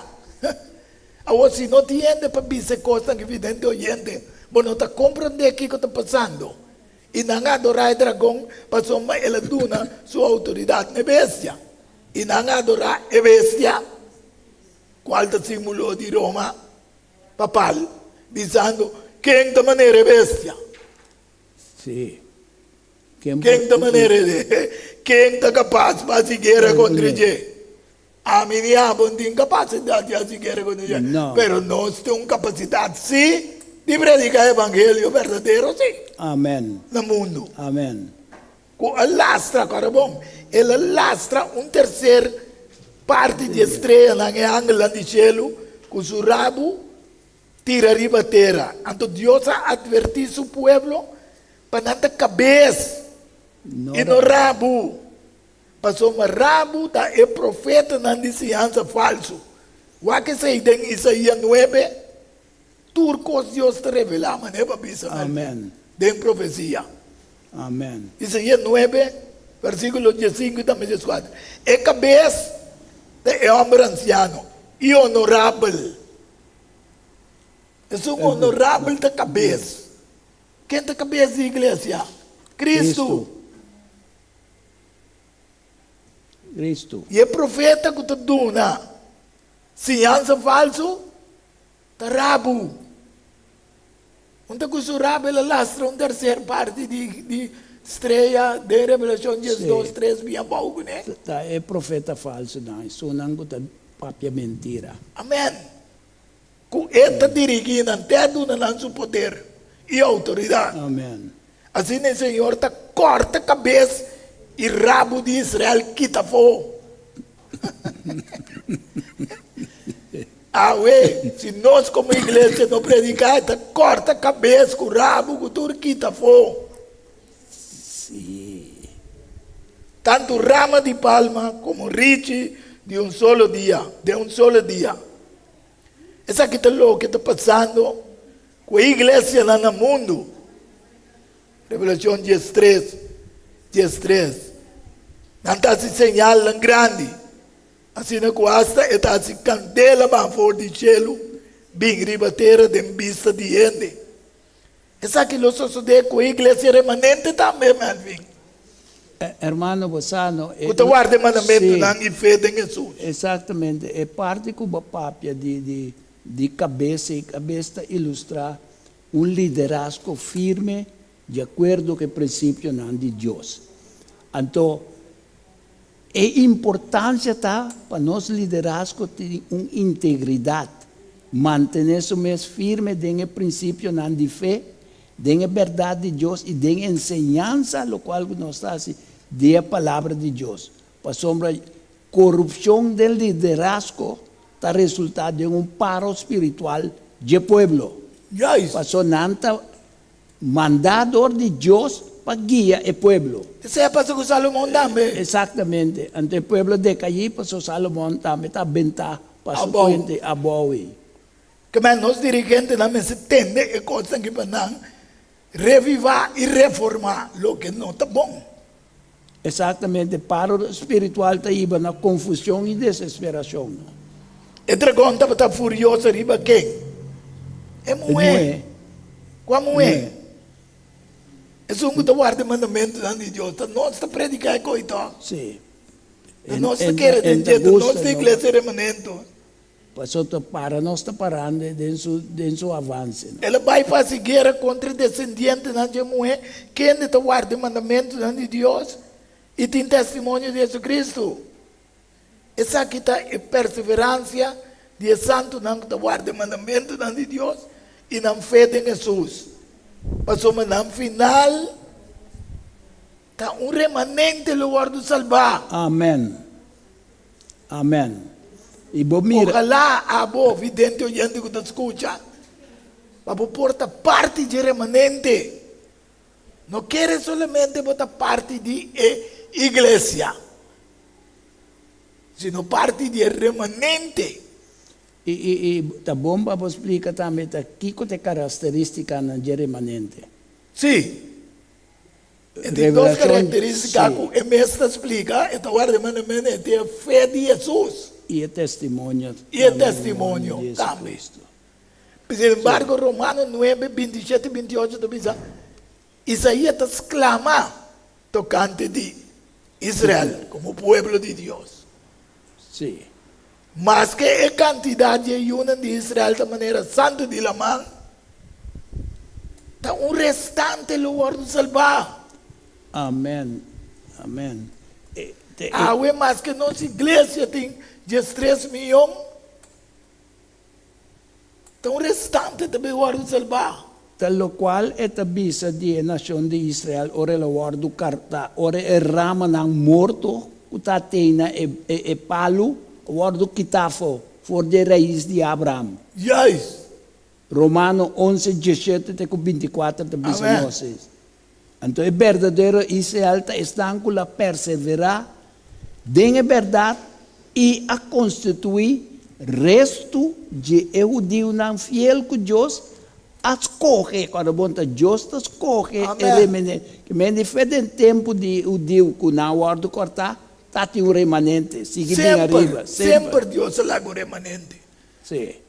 Awor si no tin hende pa bisa e kosnan ki vidente oyente, bo no ta komprondé kiko ta pasando. I nan a adorá e dragon pasobra el a duna su outoridat na e bestia. I nan a adorá e bestia, kual ta símbolo di Roma papal, bisando, Ken ta manera e bestia? Sí. Ken ta manera e? Ken ta kapas pa hasi guera kontra dje? Ami ni abo no tin kapasidat di hasi guera kontra dje, No. pero nos tin un kapasidat sí. di prediká evangelio berdadero sí. Amen. Na mundu. Amen. Ku a lastra, kòrda bon, el a lastra un terser parti di e streanan, e angelnan di shelu, ku su rabu tira riba tera. Anto Dios a atvertí su pueblo pa nan ta kabes i no rabu. Pasobra rabu ta e profetanan di siñansa falsu. Wak esei den Isaías nuebe, tur kos Dios ta revelá manera pa bisa Amen. Den profesia. Amen. Isaías nuebe, versíkulo diesinku i tambe dieskuater. E kabes ta e hòmber ansiano i onorabel. Esun onorabel ta kabes. Ken ta kabes di iglesia? Kristu. Kristu. I e profeta ku ta duna siñansa falsu ta rabu. Un ta ku su rabu el a lastra un terser parti di di strea den Revelashon diesdos tres bin abou kuné. Ta e profeta falsunan, esunnan ku ta papia mentira. Amen. Ku e ta dirigí nan te a duna nan su poder i outoridat. Amen. Asina e Señor ta kòrta kabes i rabu di Israel kita afó. Awe, si nos komo iglesia no prediká, e ta kòrta kabes ku rabu ku tur kita afó. Sí. Tantu rama di palma komo richi di un solo dia, den un solo dia. Esaki ta loke ta pasando ku e iglesianan na mundu. Revelashon diestres, diestres. Nan ta hasi señalnan grandi, asina ku asta e ta hasi kandela baha for di shelu bin riba tera den bista di hende. Esaki lo sosodé ku e iglesia remanente tambe, Melvin. Hermano, bo sa no. Ku ta warda e mandamentunan i fe den Hesus. Exactamente. E parti ku bo papia di di di kabes, e kabes ta ilustrá un liderazgo firme di akuerdo ku e prinsipionan di Dios. Anto, E importancia ta pa nos liderazgo tin un integridad, mantene su mes firme den e principionan di fe, den e berdad di Dios y den enseñansa locual cu nos ta haci di e Palabra di Dios. Pasobra corupcion den liderazgo ta resulta den un paro spiritual dje pueblo. Juist. Pasobra nan ta Mandá dor di Dios pa guia e pueblo. Esei a pasa ku Salomon tambe. Exactamente. Anto e pueblo decaí pasobra Salomon tambe ta bentá pa su Abou. fuente abou ei. Kemey nos dirigentenan mester tende e kosnan aki pa nan revivá i reformá loke no ta bon. Exactamente. Paro spiritual ta hiba na confusion i desesperacion. E dragon tabata furioso riba ken? E E muhé. muhé. Kua muhé? Esun ku ta warda e mandamentunan di Dios. Ta nos ta prediká e koi tòg. Sí. Ta nos ta kere den dje, ta nos ta iglesia remanente. Pasobra ta para nos ta parando den su den su avance. El a bai pa hasi guera kontra e desendientenan dje muhé, kende ta warda e mandamentunan di Dios i tin testimonio di Jesucristo. Esaki ta e perseveransia di e santunan ku ta warda e mandamentunan di Dios i nan fe den Hesus, pasobra nan final ta un remanente lo wòrdu salbá. Amen. Amen. I bo mira. Ojalá abo, vidente oyente ku ta skucha, pa bo por ta parti dje remanente. No kere solamente bo ta parti di e iglesia, sino parti di e remanente. I, i, i ta bon pa bo splika tambe ta kiko ta e karakterístikanan dje remanente. Sí. E tin dos karakterístika ku e mes ta splika, e ta warda e mandamentu, e tin e fe di Hesus. I e testimonio I e testimonio tambe. Sin embargo, Romano nuebe, bintishete i bintiocho ta bisa, Isaías ta sklama tokante di Israel komo pueblo di Dios. Sí. Maske e kantidat di e yunan di Israel ta manera santu di laman, ta un restante lo wòrdu salbá. Amen. Amen. E, te, e. Awe maske nos iglesia tin diestres miyon. Ta un restante ta bay wòrdu salbá. Ta lokual e ta bisa di e nashon di Israel ora el a wòrdu kartá, ora e ramanan morto ku ta tei na e e palu a wòrdu kitá afó for di e rais di Abraham. Juist. Romano onse, diesshete te ku bintikuater ta bisa Amen. nos es. Anto e berdadero Israel ta esnan ku la perseverá den e bèrdat i a konstituí restu dje e hudiunan fiel ku Dios a skohe. Kòrda bon, ta Dios ta skohe e Amèn. remanente. Ke men di fe den tempu di hudiu ku nan a wòrdu kòrtá, ta tin un remanente. Sigui bin Semper, ariba, semper. semper Dios a laga un remanente. Sí.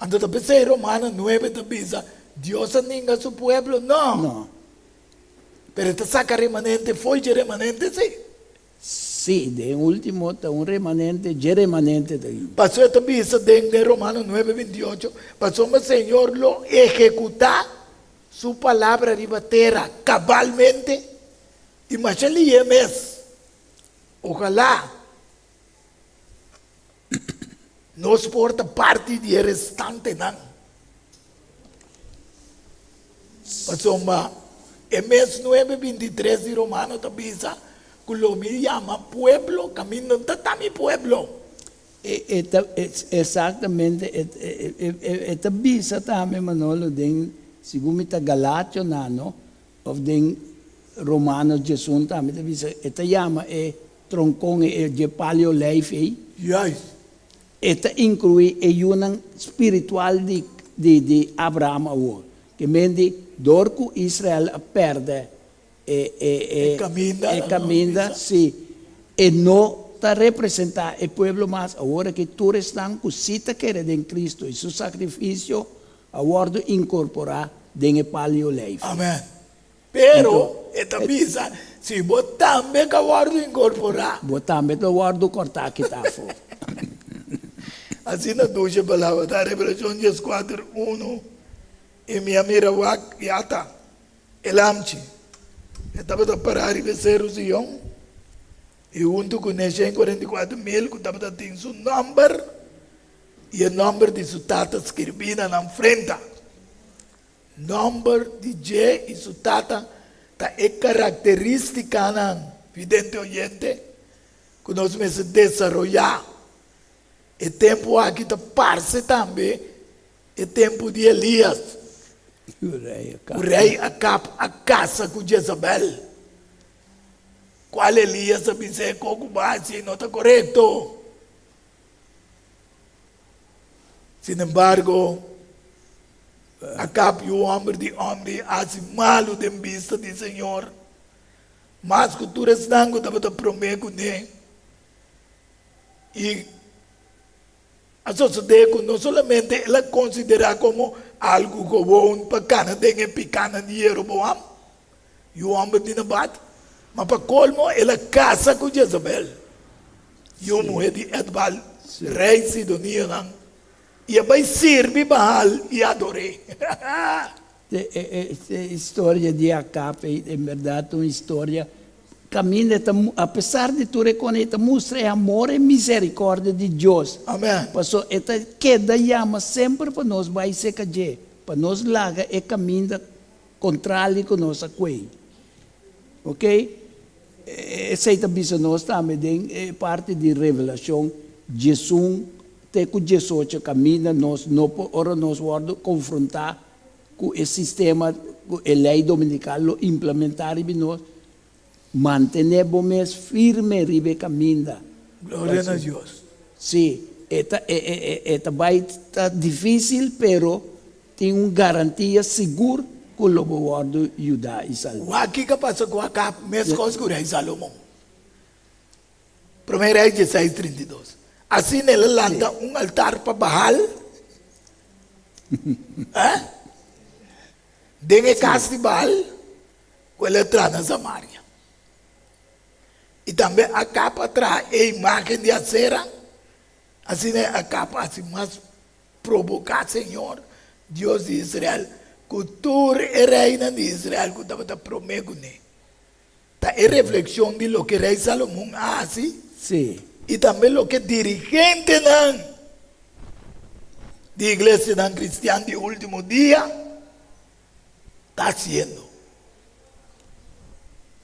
Anto ta p'esei Romano nuebe ta bisa, Dios a ninga su pueblo? No! No. Pero e ta saka remanente fo'i dje remanente, sí. Sí, den último ta un remanente dje remanente ta bin. Pasobra e ta bisa den den Romano nuebe bintiocho, Pasobra Señor lo ehekutá su palabra riba tera kabalmente i masha lihe mes. Ojalá Nos por ta parti di e restantenan. Pasobra e mes nuebe bintitres di Romano ta bisa ku lo mi yama pueblo kaminda no ta ta mi pueblo. E ta exactamente e ta bisa tambe Manolo den segun mi ta Galationan no of den Romano diesun tambe ta bisa e ta yama e Tronkon e dje pal'i olijf ei. Juist. E ta inkluí e yunan spiritual di di di Abraham awor. Ke men di, dor ku Israel a pèrdè e e e E kaminda, e kaminda, sí, e no ta representá e pueblo mas. Awor aki tur esnan ku sí ta kere den Cristo i su sakrifisio a wòrdu inkorporá den e pal'i olijf. Amen. Pero e ta bisa, si bo tambe ka wòrdu inkorporá. Bo tambe ta wòrdu kòrtá kitá afó. Asina dushi palabra ta Revelashon dieskuater unu, I mi a mira wak, i ata, e lamchi. E tabata pará riba e seru Sion, i huntu kuné shen kuarenta i kuater mil ku tabata tin su nòmber i e nòmber di su tata skirbí na nan frenta. Nòmber di dje i su tata ta e karakterístikanan, vidente oyente, ku nos mester desaroyá. E tempu aki ta parse tambe e tempu di Elías, ku rei Akab a kasa ku Jezabel, kual Elías a bis'é ku ku bo a hasi no ta korekto. Sinembargo, Akab yu hòmber di Omri a hasi malu den bista di señor, mas ku tur esnan ku tabata promé kuné. I a sosodé ku no solamente el a konsiderá komo algu gewon pa kana den e pikánan di Jeroboam, yu hòmber di Nabat, ma pa kolmo el a kasa ku Jezabel, yu muhé di Etbal, rei sidonionan. I a bai sirbi Baal i ador'é. E historia di Akab ei en bèrdat ta un historia kaminda e ta, apesar di tur e kos, e ta mustra e amor i miserikòrdia di Dios. Amèn. Pasobra e ta keda yama semper pa nos bai serka dje, pa nos laga e kaminda kontrali ku nos a kuei. Oke? Esei ta bisa nos tambe den e parti di Revelashon diesun te ku diesocho kaminda nos no por ora nos wòrdu konfrontá ku e sistema ku e lei dominikal lo implementá riba nos, mantené bo mes firme riba e kaminda. Gloria na Dios. Sí, e ta e ta bai ta difísil pero Tin un garantia sigur ku lo bo wòrdu yudá i salbá. Wak kiko a pasa ku Akab meskos ku rei Salomon. Promé Rei dieseis trinta i dos. Asina el a lanta un altar pa Baal den e kas di Baal ku el a traha na Samaria. I tambe Akab a traha e imágen di Asera. Asina Akab a hasi mas Proboká señor, Dios di Israel, ku tur e reinan di Israel ku tabata promé kuné. Ta e reflekshon di loke rei Salomon a hasi Sí. i tambe loke dirigentenan di iglesianan kristian di último dia ta hasiendo.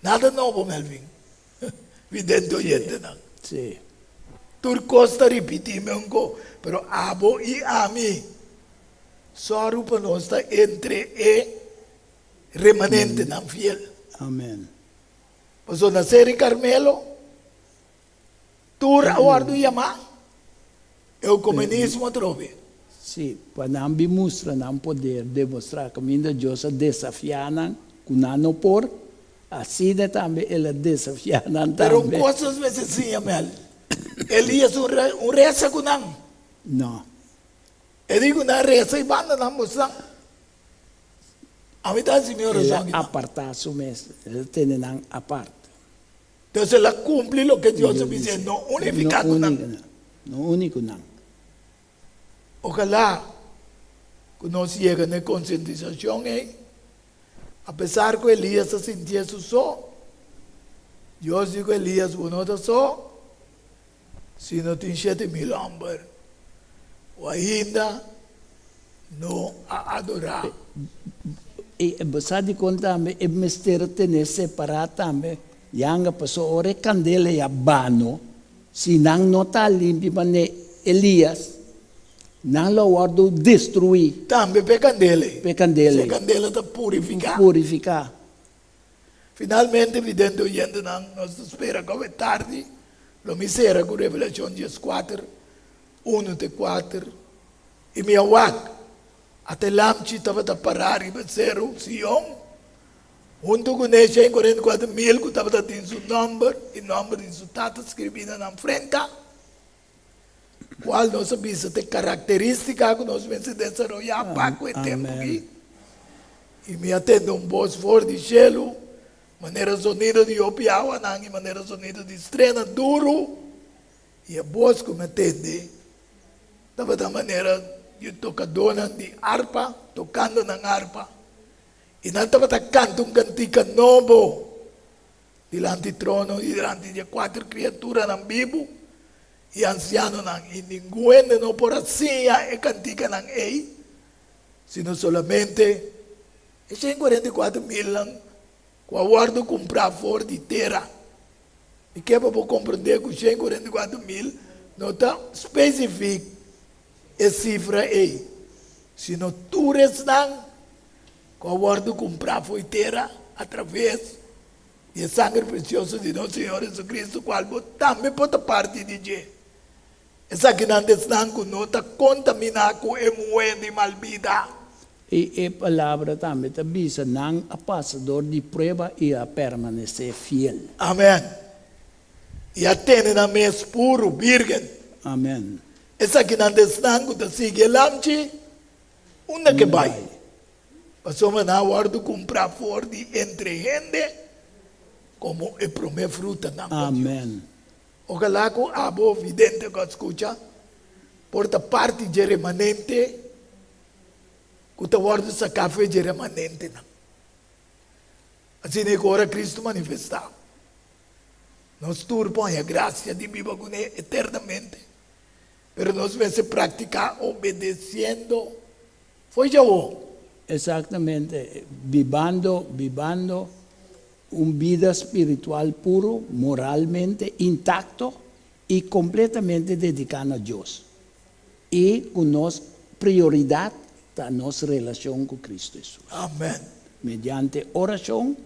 Nada nobo, Melvin, vidente oyentenan. Sí. Tur kos ta ripití menko, pero abo i ami sòru pa nos ta entre e remanentenan fiel. Amen. Pasobra na Seri Carmelo tur a wòrdu yamá eukumenismo atrobe. Sí, pa nan bin mustra nan poder, demostrá kaminda Dios a desafiá nan ku nan no por, asina tambe El a desafiá nan Pero un tambe. kos nos mester siña, Mel, Elías un un resa ku nan. No. E di ku nan resa i banda nan bosnan. Ami ta hasi mi El orashon a akinan. apartá su mes, El a tene nan apart. Entonces el a cumpli loke Dios a Dios bis'é, bis'é, no unifica No cu nan. uni ku nan, no uni ku nan. Ojalá cu nos yega na e concientisacion ei. Apesar cu Elias a sintié su so, Dios di cu Elias, Bo no ta so, sino tin 7000 homber cu ainda no a adorá. I bo sa dikon tambe e mester a tene separá tambe yanga, pasobra ora e kandela ya bano, si nan no ta limpi manera Elias, nan lo wòrdu destruí. Tambe p'e kandela ei. P'e kandela ei. Si e kandela ta purifiká. Purifiká. Finalmente, vidente oyentenan, nos ta spera ku awe tardi lo mi sera ku Revelashon 14, unu te kuater. I mi a wak, ata e lamchi tabata pará riba e seru Sion, huntu ku ne 144,000 ku tabata tin su nòmber i nòmber di su tata skribí na nan frenta, kual nos a bisa ta e karakterístika ku nos mester desaroyá pa ku e tempu akí. I mi a tende un bos for di shelu, manera zonido di hopi awanan i manera zonido di strena duru, i e bos ku mi a tende Tabata manera di tokadónan di arpa tokando nan arpa, i nan tabata kanta un kantika nobo dilanti trono i dilanti di e kuater kriaturanan bibu i ansianonan, i ningun hende no por a siña e kantikanan ei, sino solamente e 144 milnan ku a wòrdu kumprá for di tera. Mi ke pa bo komprendé ku 144 mil no ta spesifik e sifra ei, sino tur esnan ku a wòrdu kumprá fo'i tera atraves di e sanger presioso di nos Señor Jesucristo, kual bo tambe por ta parti di dje. Esakinan ta esnan ku no ta kontaminá ku e muhé di mal bida. I e Palabra tambe ta bisa, Nan a pasa dor di prueba i a permanesé fiel. Amen. I a tene nan mes puru, bírgen. Amen. Esakinan ta esnan ku ta sigui e Lamchi unda ke bai, pasobra nan a wòrdu kumprá for di entre hende komo e promé frutanan pa Dios. Amen. Ojalá ku abo, vidente ku a skucha, por ta parti dje remanente ku ta wòrdu saká for dje remanentenan. Asina ku ora Kristu manifestá, nos tur por haña grasia di biba kuné eternamente, pero nos mester praktiká obedesiendo for dje awor. Eksaktamente, bibando, bibando Un bida spiritual puru, moralmente intacto y completamente dedica na Dios. Y cu nos prioridad ta nos relacion cu Cristo Hesus. Amen. Mediante oracion,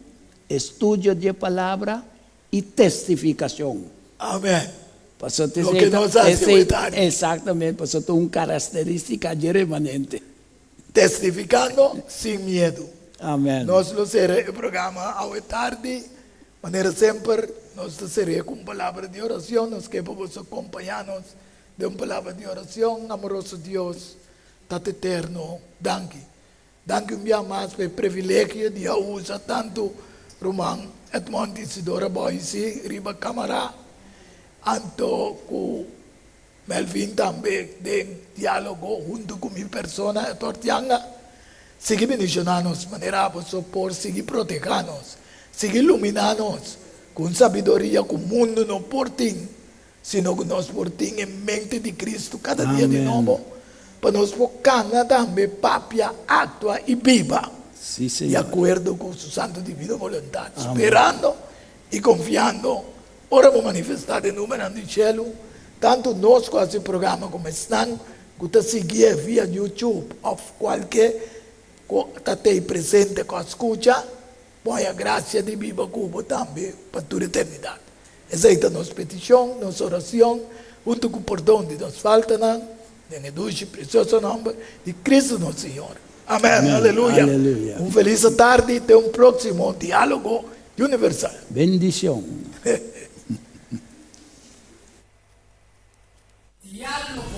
estudio di e Palabra y testificacion. Amen. Pasobra Loke esey ta, nos haci esey, hoy tardi. exactamente, pasobra ta un caracteristica dje remanente. Testificando sin miedu. Amen. Nos lo sera e programa awe tardi. Manera semper, nos ta ser'é ku un palabra di oracion. Nos ke pa boso acompañá nos den un palabra di oracion. Amoroso Dios, Tata Eterno, danki. Danki un bia mas pa e privilegio di a usa tantu ruman Edmond Isidora Boisi riba camara, anto ku Melvin tambe den dialogo huntu ku mi persona e tortianga sigui bendishoná nos manera abo so por sigui protehá nos, sigui luminá nos ku un sabiduria ku mundu no por tin, sino ku nos por tin e mente di Kristu kada dia di nobo. pa nos por kana tambe, papia, aktua i biba Sí, di Señor. akuerdo ku Su santu divino boluntat, sperando i konfiando ora bo manifestá den numenan di shelu, tantu nos ku hasi programa komo esnan ku ta siguié via YouTube òf kualke ku ta tei presente ku a skucha. Bo haña gracia di biba cu bo tambe pa tur eternidad. Esey ta nos peticion, nos oracion, hunto cu pordon di nos faltanan, den e dushi y precioso nomber di Cristo nos Señor. Amen. Amen. Aleluya. Aleluya. Un feliz atardi te un proximo Dialogo Universal. Bendicion. Dialogo.